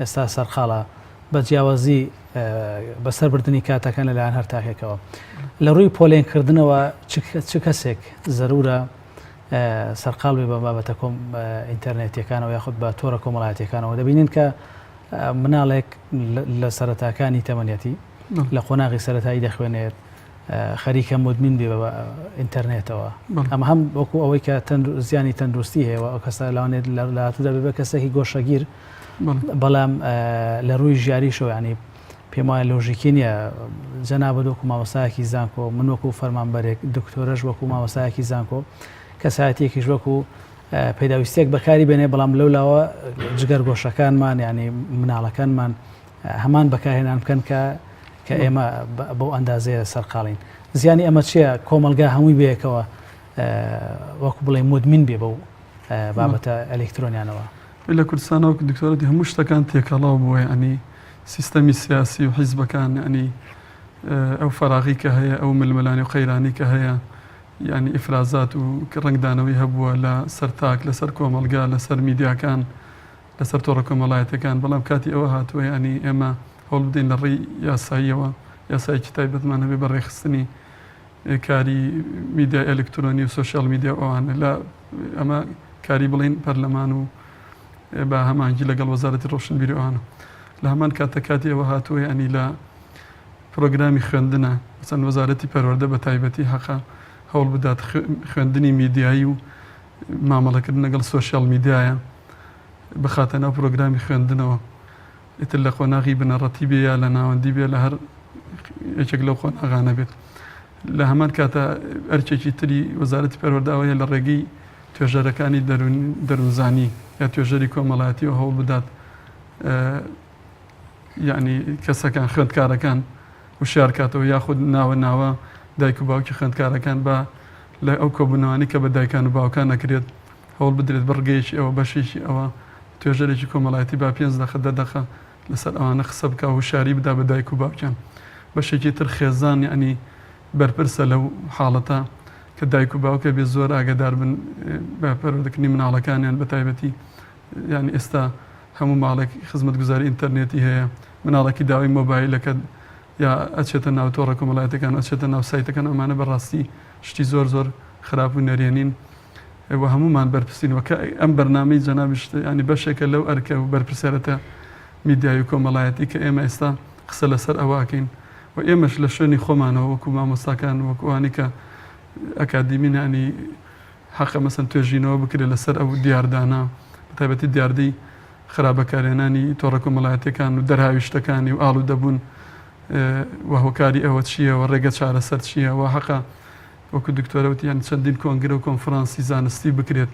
ئێستا سەرقاڵە بە جیاوازی بەسەر بردنی کاتەکان لەلایەن هەر تاکێکەوە. لە ڕووی پۆلێن کردنەوە چ کەسێک زەرورە سەرقاڵ بێ بە بابەتە کۆم ئینتەرنێتیەکانەوە یاخود بە تۆرە کۆمەڵایەتیەکانەوە دەبینین کە مناڵێک لە سەرەتاکانی تەمەنیەتی لە قۆناغی سەرەتایی دەخوێنێت خەریکە مدمین بێ بە ئینتەرنێتەوە ئەمە هەم وەکو ئەوەی کە زیانی تەندروستی هەیە ئەو کەسە لەوانێت لە لاتودا بێ بە کەسێکی گۆشەگیر بەڵام لە ڕووی ژیاریشەوە ینی پێم وایە لۆژیکی نییە جەنابت وەکو مامۆستایەکی زانکۆ من وەکو فەرمانبەرێک دکتۆرەش وەکو مامۆستایەکی زانکۆ کەسایەتیەکیش وەکو پێداویستێک بەکاری بێنێ بەڵام لەو لاوە جگەر گۆشەکانمان ینی مناڵەکانمان هەمان بەکارهێنان بکەن کە کە ئێمە بەو ئەندازەیە سەرقاڵین زیانی ئەمە چییە کۆمەلگا هەمووی بەیەکەوە وەکو بڵێ مدمین بێ بەو بابەتە ئەلکترۆنیانەوە. لە کوردستانا وەک دکتۆر وتی هەموو شتەکان تێکەڵاو بووە یەعنی سیستەمی سیاسی و حیزبەکان یەعنی ئەو فەراغی کە هەیە ئەو ململانێ و قەیرانی کە هەیە یەعنی ئیفرازات و ڕەنگدانەوەی هەبووە لە سەر تاک لەسەر کۆمەڵگا لەسەر میدیاکان لەسەر تۆڕە کۆمەڵایەتەکان بەڵام کاتی ئەوە هاتووە یەعنی ئێمە هەوڵ بدەین لە ڕێی یاساییەوە یاسایەکی تایبەتمان هەبێ بە ڕێکخستنی کاری میدیای ئەلکترۆنی و سۆشیال میدیا و ئەوانە لە ئەمە کاری بڵین پەرلەمان و بە هەمانگی لەگەڵ وەزارەتی ڕۆشنبیری ئەوانە لە هەمان کاتە کاتی ئەوە هاتووە ینی لە پرۆگرامی خوێندنە چەند وەزارەتی پەروەردە بە تایبەتی حەقە هەوڵ بدات خوێندنی میدیایی و مامەڵەکردن لەگەڵ سۆشیال میدیایە بخاتە ناو پرۆگرامی خوێندنەوە ئیتر لە قۆناغی بنەڕەتی بێ یا لە ناوەندی بێ لە هەر یەکێک لەو قۆناغانە بێت. لە هەمان کاتا ئەرکێکی تری وەزارەتی پەروەردە ئەوەیە لە ڕێگەی توێژەرەکانی دەروونزانی یا توێژەری کۆمەڵایەتیەوە هەوڵ بدات یعنی کەسەکان خوێندکارەکان وشیار کاتەوە یاخود ناوە ناوە دایک و باوکی خوێندکارەکان بە لە ئەو کۆبوونەوانی کە بە دایکان و باوکان ئەکرێت هەوڵ بدرێت بڕگەیەکی ئەوە بەشێکی ئەوە توێژەرێکی کۆمەڵایەتی با پێنج دەقە دە دەقە لەسەر ئەوانە قسە بکا و هوشیاری بدا بە دایک و باوکیان. بەشێکی تر خێزان یەعنی بەرپرسە لەو حاڵەتە کە دایک و باوک ئەبێ زۆر ئاگادار بن بە پەروەردەکردنی مناڵەکانیان بە تایبەتی یانی ئێستا هەموو ماڵێک خزمەتگوزاری ئینتەرنێتی هەیە مناڵێکی داوای مۆبایلەکە یا ئەچێتە ناو تۆڕە کۆمەڵایەتەکان ئەچێتە ناو سایتەکان ئەمانە بەڕاستی شتی زۆر زۆر خراپ و نەرێنین و هەموومان بەرپرسین و کە ئەم بەرنامەی جەنابیشت یانی بەشێکە لەو ئەرکە و بەرپرسیارەتە میدیایی و کۆمەڵایەتی کە ئێمە ئێستا قسە لەسەر ئەوە ئەکەین و ئێمەش لە شوێنی خۆمانەوە وەکو مامۆستاکان وەکو ئەوانەی کە ئەکادیمین یانی حەقە مەسەن توێژینەوە بکرێت لەسەر ئەو دیاردانە بەتایبەتی دیاردەی خراپ بەکارهێنانی تۆڕە کۆمەڵایەتیەکان و دەرهاویشتەکانی و ئاڵوودەبوون و هۆکاری ئەوە چییە و ڕێگە چارەسەر چییە و حەقە وەکو دکتۆرە وتی یانی چەندین کۆنگرە و کۆنفرانسی زانستی بکرێت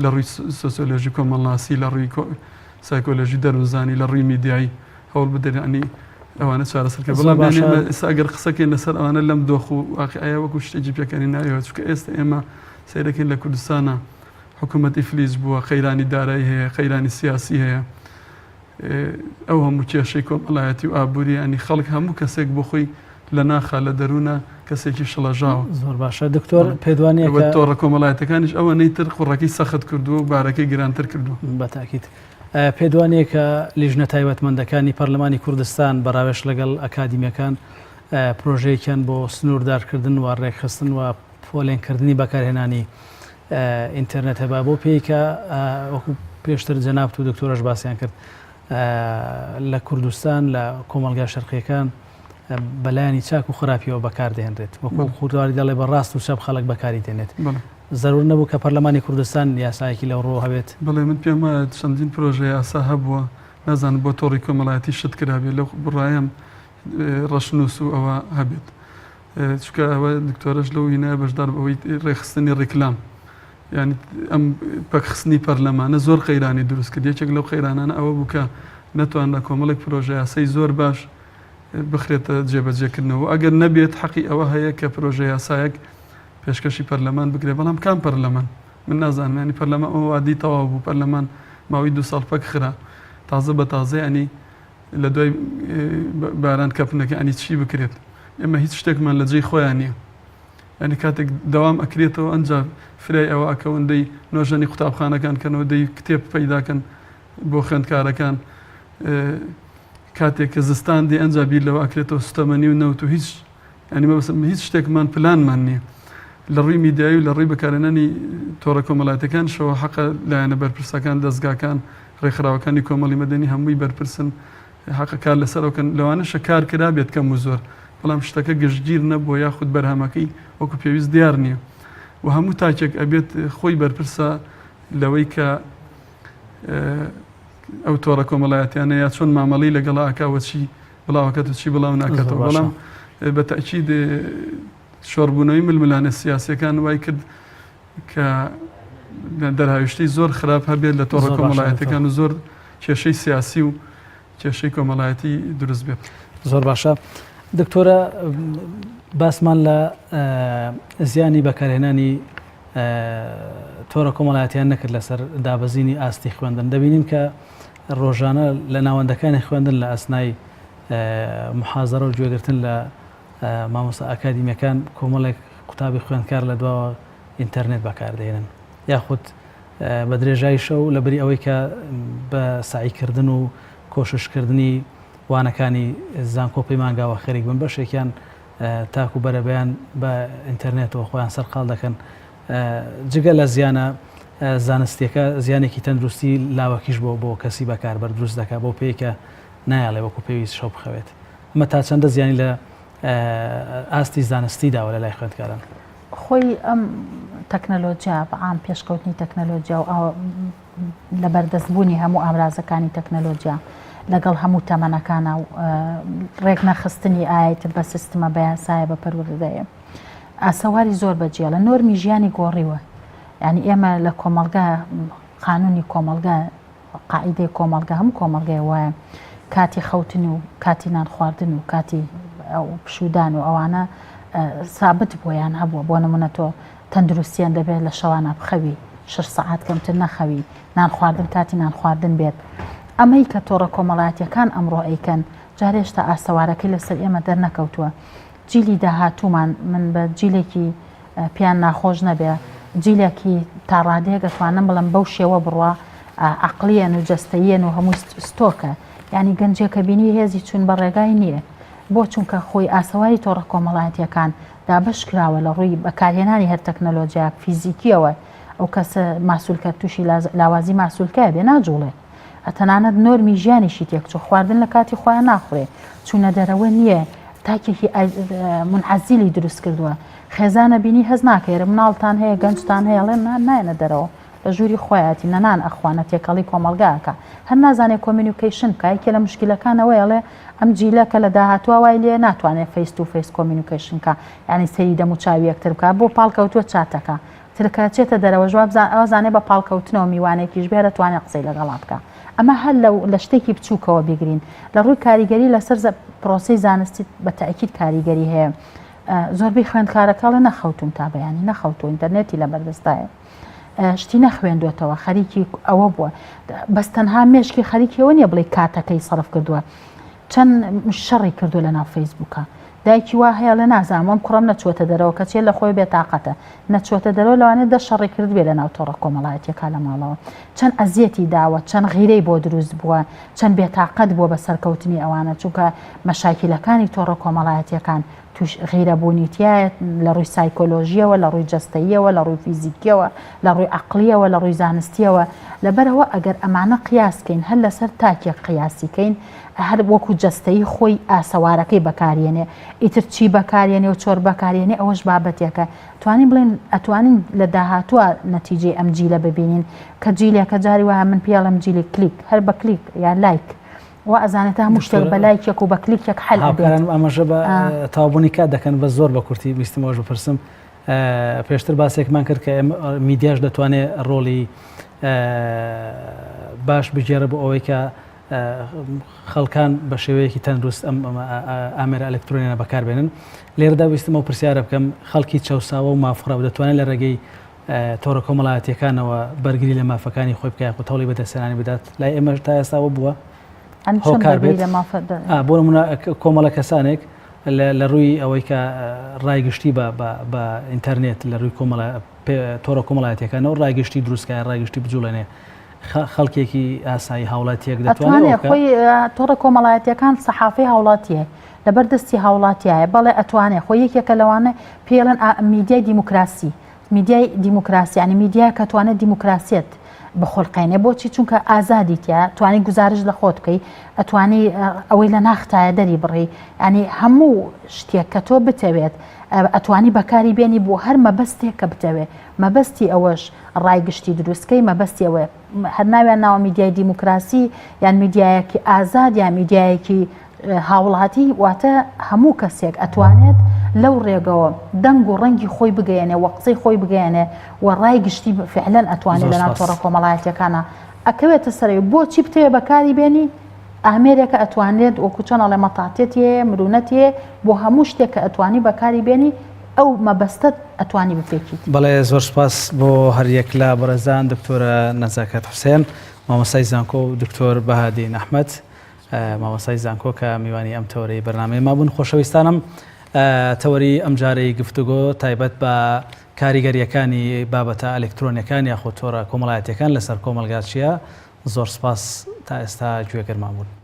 لە ڕووی سۆسیۆلۆژی کۆمەڵناسی لە ڕووی سایکۆلۆژی دەروونزانی لە ڕووی میدیایی هەوڵ بدەن یانی ئەوانە چارەسەر کە بەڵام ئێمە ئێستا ئەگەر قسەکەین لەسەر ئەوانە لەم دۆخ و واقعەیە وەکو شتێکی پێکەنی ناویەوە چونکە ئێستا ئێمە سەیرەکەین لە کوردستانە حکوومەت ئیفلیج بووە قەیرانی دارایی هەیە قەیرانی سیاسی هەیە ئەو هەموو کێشەی کۆمەڵایەتی و ئابووری یانی خەڵک هەموو کەسێک بۆ خۆی لە ناخا لە دەروونە کەسێکی شڵەژاوە. زۆر باشە دکتۆر پێت وانیە کە. تۆڕە کۆمەڵایەتەکانیش ئەوەنەی تر قوڕەکەی سەخت کردووە و بارەکەی گرانتر کردووە. بە تاکید. پێت وانیە کە لیژنە تایبەتمەندەکانی پەرلەمانی کوردستان بە ڕاوێژ لەگەڵ ئەکادیمیەکان. پرۆژەیەکیان بۆ سنووردارکردن و ڕێکخستن و پۆلێنکردنی بەکارهێنانی ئینتەرنێت هەبا بۆ پێی کە وەکو پێشتر جەنابت و دکتۆرەش باسیان کرد لە کوردستان لە کۆمەڵگا شەرقیەکان بەلایانی چاک و خراپیەوە بەکاردێنرێت وەکو خوردواری دەڵێ بە ڕاست و چەپ خەڵک بەکاری دێنێت زەرور نەبوو کە پەرلەمانی کوردستان یاسایەکی لەو ڕووە هەبێت؟ بەڵێ من پێم وایە چەندین پرۆژە یاسا هەبووە نازانم بۆ تۆڕی کۆمەڵایەتی شت کرابێت لەو بڕایەم ڕەشنووس و ئەوە هەبێت چونکە ئەوە دکتۆرەش لەو هینایە بەشدار بەوەی ڕێکخستنی ڕیکلام یعنی ئەم پەکخستنی پەرلەمانە زۆر قەیرانی دروست کرد یەکێک لەو قەیرانانە ئەوە بوو کە نەتوانرا کۆمەڵێک پرۆژە یاسای زۆر باش بخرێتە جێبەجێکردنەوە ئەگەر نەبێت حەقی ئەوە هەیە کە پرۆژە یاسایەک پێشکەشی پەرلەمان بکرێت بەڵام کام پەرلەمان من نازانم ینی پەرلەمان ئەوە وادی تەواو بوو پەرلەمان ماوەی دو ساڵ پەک خرا تازە بە تازە ینی لە دوای باران کەپنەکە ینی چی بکرێت ئێمە هیچ شتێکمان لە جێی خۆیان نییە ینی کاتێک دەوام ئەکرێتەوە ئەنجا فرای ئەوە ئەکەون دەی نۆژەنی قوتابخانەکان کەنەوە دەی کتێب پەیداکەن بۆ خوێندکارەکان کاتێک کە زستان دێ ئەنجا بیر لەوە ئەکرێتەوە سوتەمەنی و نەوت و هیچ یانی مەبەستم هیچ شتێکمان پلانمان نییە لە ڕووی میدیایی و لە ڕووی بەکارهێنانی تۆڕە کۆمەڵایەتەکانشەوە حەقە لایەنە بەرپرسەکان دەزگاکان ڕێکخراوەکانی کۆمەڵی مەدەنی هەمووی بەرپرسن حەقە کار لەسەر ئەو کەن لەوانەشە کار کرابێت کەم و زۆر بەڵام شتەکە گشتگیر نەبووە یاخود بەرهەمەکەی وەکو پێویست دیار نییە و هەموو تاکێک ئەبێت خۆی بەرپرسە لەوەی کە ئەو تۆڕە کۆمەڵایەتیانە یا چۆن مامەڵی لەگەڵا ئەکا وە چی بڵاوەکەت و چی بڵاو ناکاتەوە بەڵام بە تەئکید شۆڕبوونەوەی ململانێ سیاسیەکان وای کرد کە دەرهاویشتەی زۆر خراپ هەبێت لە تۆڕە کۆمەڵایەتەکان و زۆر کێشەی سیاسی و کێشەی کۆمەڵایەتی دروست بێت. زۆر باشە دکتۆرە باسمان لە زیانی بەکارهێنانی تۆرە کۆمەڵایەتیان نەکرد لەسەر دابەزینی ئاستی خوێندن دەبینین کە ڕۆژانە لە ناوەندەکانی خوێندن لە ئەسنای محازەرە و گوێگرتن لە مامۆستا ئەکادیمیەکان کۆمەڵێک قوتابی خوێندکار لە دواوە ئینتەرنێت بەکاردێنن یاخود بە درێژای شەو لە بری ئەوەی کە بە سەعیکردن و کۆششکردنی وانەکانی زانکۆ پەیمانگاوە خەریک بن بەشێکیان تاکو بەرەبەیان بە ئینتەرنێتەوە خۆیان سەرقاڵ دەکەن جگە لە زیانە زانستیەکە زیانێکی تەندروستی لاوەکیش بۆ بۆ کەسی بەکاربەر دروست دەکات بۆ پێی کە نایەڵێ وەکو پێویست شەو بخەوێت ئەمە تا چەندە زیانی لە ئاستی زانستی داوە لە لای خوێندکاران؟ خۆی ئەم تەکنەلۆجیا بە عام پێشکەوتنی تەکنەلۆجیا و لەبەردەست بوونی هەموو ئامرازەکانی تەکنەلۆجیا لەگەڵ هەموو تەمەنەکانە و ڕێکنەخستنی ئایتر بە سیستمە بە یاسایە بە پەروەردەیە ئاسەواری زۆر بەجێڵە نۆرمی ژیانی گۆڕیوە یعنی ئێمە لە کۆمەڵگا قانونی کۆمەڵگا قاعیدەی کۆمەڵگە هەموو کۆمەڵگەیە وایە کاتی خەوتن و کاتی نان خواردن و کاتی ئەو پشودان و ئەوانە سابت بۆیان هەبووە بۆ نمونە تۆ تەندروستیان دەبێت لە شەوانە بخەوی شش سەعات کەمتر نەخەوی نان خواردن کاتی نان خواردن بێت ئەمەی کە تۆڕە کۆمەڵایەتیەکان ئەمڕۆ ئەیکەن جارێشتا ئاسەوارەکەی لەسەر ئێمە دەرنەکەوتووە جیلی داهاتوومان من بە جیلێکی پێیان ناخۆش نەبێ جیلێکی تا ڕادەیەک ئەتوانم بڵێم بەو شێوە بڕوا عەقڵیەن و جەستەییەن و هەمووی ستۆکە یعنی گەنجێکە بینی هێزی چوون بە ڕێگای نییە بۆ چونکە خۆی ئاسەواری تۆڕە کۆمەڵایەتیەکان دابەش کراوە لە ڕووی بەکارهێنانی هەر تەکنەلۆجیاک فیزیکیەوە ئەو کەسە ماسولکە تووشی لاوازی ماسولکە بێ ناجوڵێ تەنانەت نۆرمی ژیانیشی تێکچوو، خواردن لە کاتی خۆیان ناخورێ، چوونە دەرەوە نییە، تاکێکی منعەزیلی دروست کردووە، خێزانە بینی هەست ناکەێرە مناڵتان هەیە گەنجتان هەیە ئەڵێن نایەنە دەرەوە لە ژووری خۆیەتی نە نان ئەخوا نە تێکەڵی کۆمەڵگا ئەکا هەر نازانێ communication بکا یەکێ لە مشکلەکان ئەوەیە ئەڵێ ئەم جیلە کە لە داهاتووا وای لێ ناتوانێ face to face communication کا یانی سەیری دەموچاوی یەکتر بکا بۆ پاڵکەوتووە چاتەکە تر کە ئەچێتە دەرەوەش وابزان ئەوزانێ بە پاڵکەوتنەوە میوانێکیش بێ ئەتوانێ قسەی لەگەڵا بکا ئەمە هەر لە لە شتێکی بچووکەوە بیگرین لە ڕووی کاریگەری لەسەر پرۆسەی زانستی بە تەئکید کاریگەری هەیە زۆربەی خوێندکارەکە ئەڵێ نەخەوتوم تا بەیانی نەخەوتو ئینتەرنێتی لەبەردەستایە شتی نەخوێندوێتەوە خەریکی ئەوە بووە بەس تەنها مێشکی خەریکیەوە نییە بڵێ کاتەکەی سەرف کردووە چەند شەڕی کردو لە ناو فەیسبووکە. دایکی وا هەیە ئەڵێ نازانم ئەم کوڕەم نەچووەتە دەرەوە کەچێ لە خۆی بێتاقەتە نەچووەتە دەرەوە لەوانەیە دە شەڕی کردبێ لە ناو تۆڕە کۆمەڵایەتیەکە لە ماڵەوە چەند ئەزیەتی داوە چەند غیرەی بۆ دروست بووە چەند بێتاقەت بووە بە سەرکەوتنی ئەوانە چونکە مەشاکیلەکانی تۆڕە کۆمەڵایەتیەکان توش غیرە بوونی تایە لە ڕووی سایکۆلۆژیەوە لە ڕووی جەستەییەوە لە ڕووی فیزیکیەوە لە ڕووی عەقڵیەوە لە ڕووی زانستیەوە لەبەرئەوە ئەگەر ئەمانە قیاس کەین هەر لەسەر تاکێک قیاسی کەین هەر وەکو جەستەیی خۆی ئاسەوارەکەی بەکاریەنێ ئیتر چی بەکاریەنێ و چۆر بەکاریەنێ ئەوەش بابەتێکە توانین بڵێن ئەتوانین لە داهاتووە نەتیجەی ئەم جیلە ببینین کە جیلێکە جاری وایە من پێڵم جیلی کلیک هەر بە کلیک یا لایک وا ئەزانێت هەموو شتێک بە لایکێک و بە کلیکێک حەل هاوکارانم ئاماژە بە تەواوبوونی کات دەکەن بە زۆر بە کورتی ویستم ئەوەش بپرسم پێشتر باسێکمان کرد کە میدیاش دەتوانێت ڕۆڵی باش بگێڕێ بۆ ئەوەی کە خەڵکان بە شێوەیەکی تەندروست ئەم ئامێرە ئەلکترۆنیانە بەکاربێنن لێرەدا ویستم ئەو پرسیارە بکەم خەڵکی چەوساوە و مافخراو دەتوانێت لە ڕێگەی تۆڕە کۆمەڵایەتیەکانەوە بەرگری لە مافەکانی خۆی بکە یاخود هەوڵی بەدەستهێنانی بدات لای ئێمەش تا ئێستا وە بووە هۆکار بێت بۆ نمونە کۆمەڵە کەسانێک لە ڕووی ئەوەی کە ڕای گشتی بە ئینتەرنێت لە ڕووی کۆمەڵە تۆڕە کۆمەڵایەتیەکانەوە ڕای گشتی دروستکە ڕای گشتی بجوڵێنێ خەڵکێکی ئاسایی هاوڵاتیەک دەتوانێت خۆی تۆڕە کۆمەڵایەتیەکان سەحافەی هاوڵاتیە لەبەر دەستی هاوڵاتیایە بەڵێ ئەتوانێ خۆی یەکێکە لەوانە پێڵێن میدیای دیموکراسی میدیای دیموکراسی یانی میدیایەک کە توانێت دیموکراسیەت بخولقێنێ بۆچی چونکە ئازادی تیا توانی گوزارش لە خۆت بکەی ئەتوانی ئەوەی لە ناختایە دەری بڕی ینی هەموو شتێک کە تۆ بتەوێت ئەتوانی بەکاری بێنی بۆ هەر مەبەستێک کە بتەوێت مەبەستی ئەوەش ڕای گشتی دروستکەی مەبەستی ئەوەیە هەر ناویان ناوە میدیای دیموکراسی یان میدیایەکی ئازاد یان میدیایەکی هاوڵاتی واتە هەموو کەسێک ئەتوانێت لەو ڕێگەوە دەنگ و ڕەنگی خۆی بگەیەنێ و قسەی خۆی بگەیەنێ و ڕای گشتی فعلەن ئەتوانێت لەناو تۆڕە کۆمەڵایەتیەکانە ئەکەوێتە سەرەوەی بۆچی بتەوێ بەکاری بێنی ئامێرێکە ئەتوانرێت وەکو چۆن ئەڵێ مەتاتێتی هەیە مرونەتی هەیە بۆ هەموو شتێک کە ئەتوانی بەکاری بێنی ئەو مەبەستەت ئەتوانی بپێکیت. بەڵێ زۆر سوپاس بۆ هەریەک لە بەڕێزان دکتۆرە نەزاکەت حوسێن مامۆستای زانکۆ و دکتۆر بەهادین ئەحمەد مامۆستای زانکۆ کە میوانی ئەم تەوەرەی بەرنامەیەمان بوون. خۆشەویستانم تەوەری ئەمجارەی گفتوگۆ تایبەت بە کاریگەرییەکانی بابەتە ئەلکترۆنیەکان یاخود تۆڕە کۆمەڵایەتیەکان لەسەر کۆمەڵگا چییە؟ زۆر سپاس تا ئێستا گوێگرمان بوون.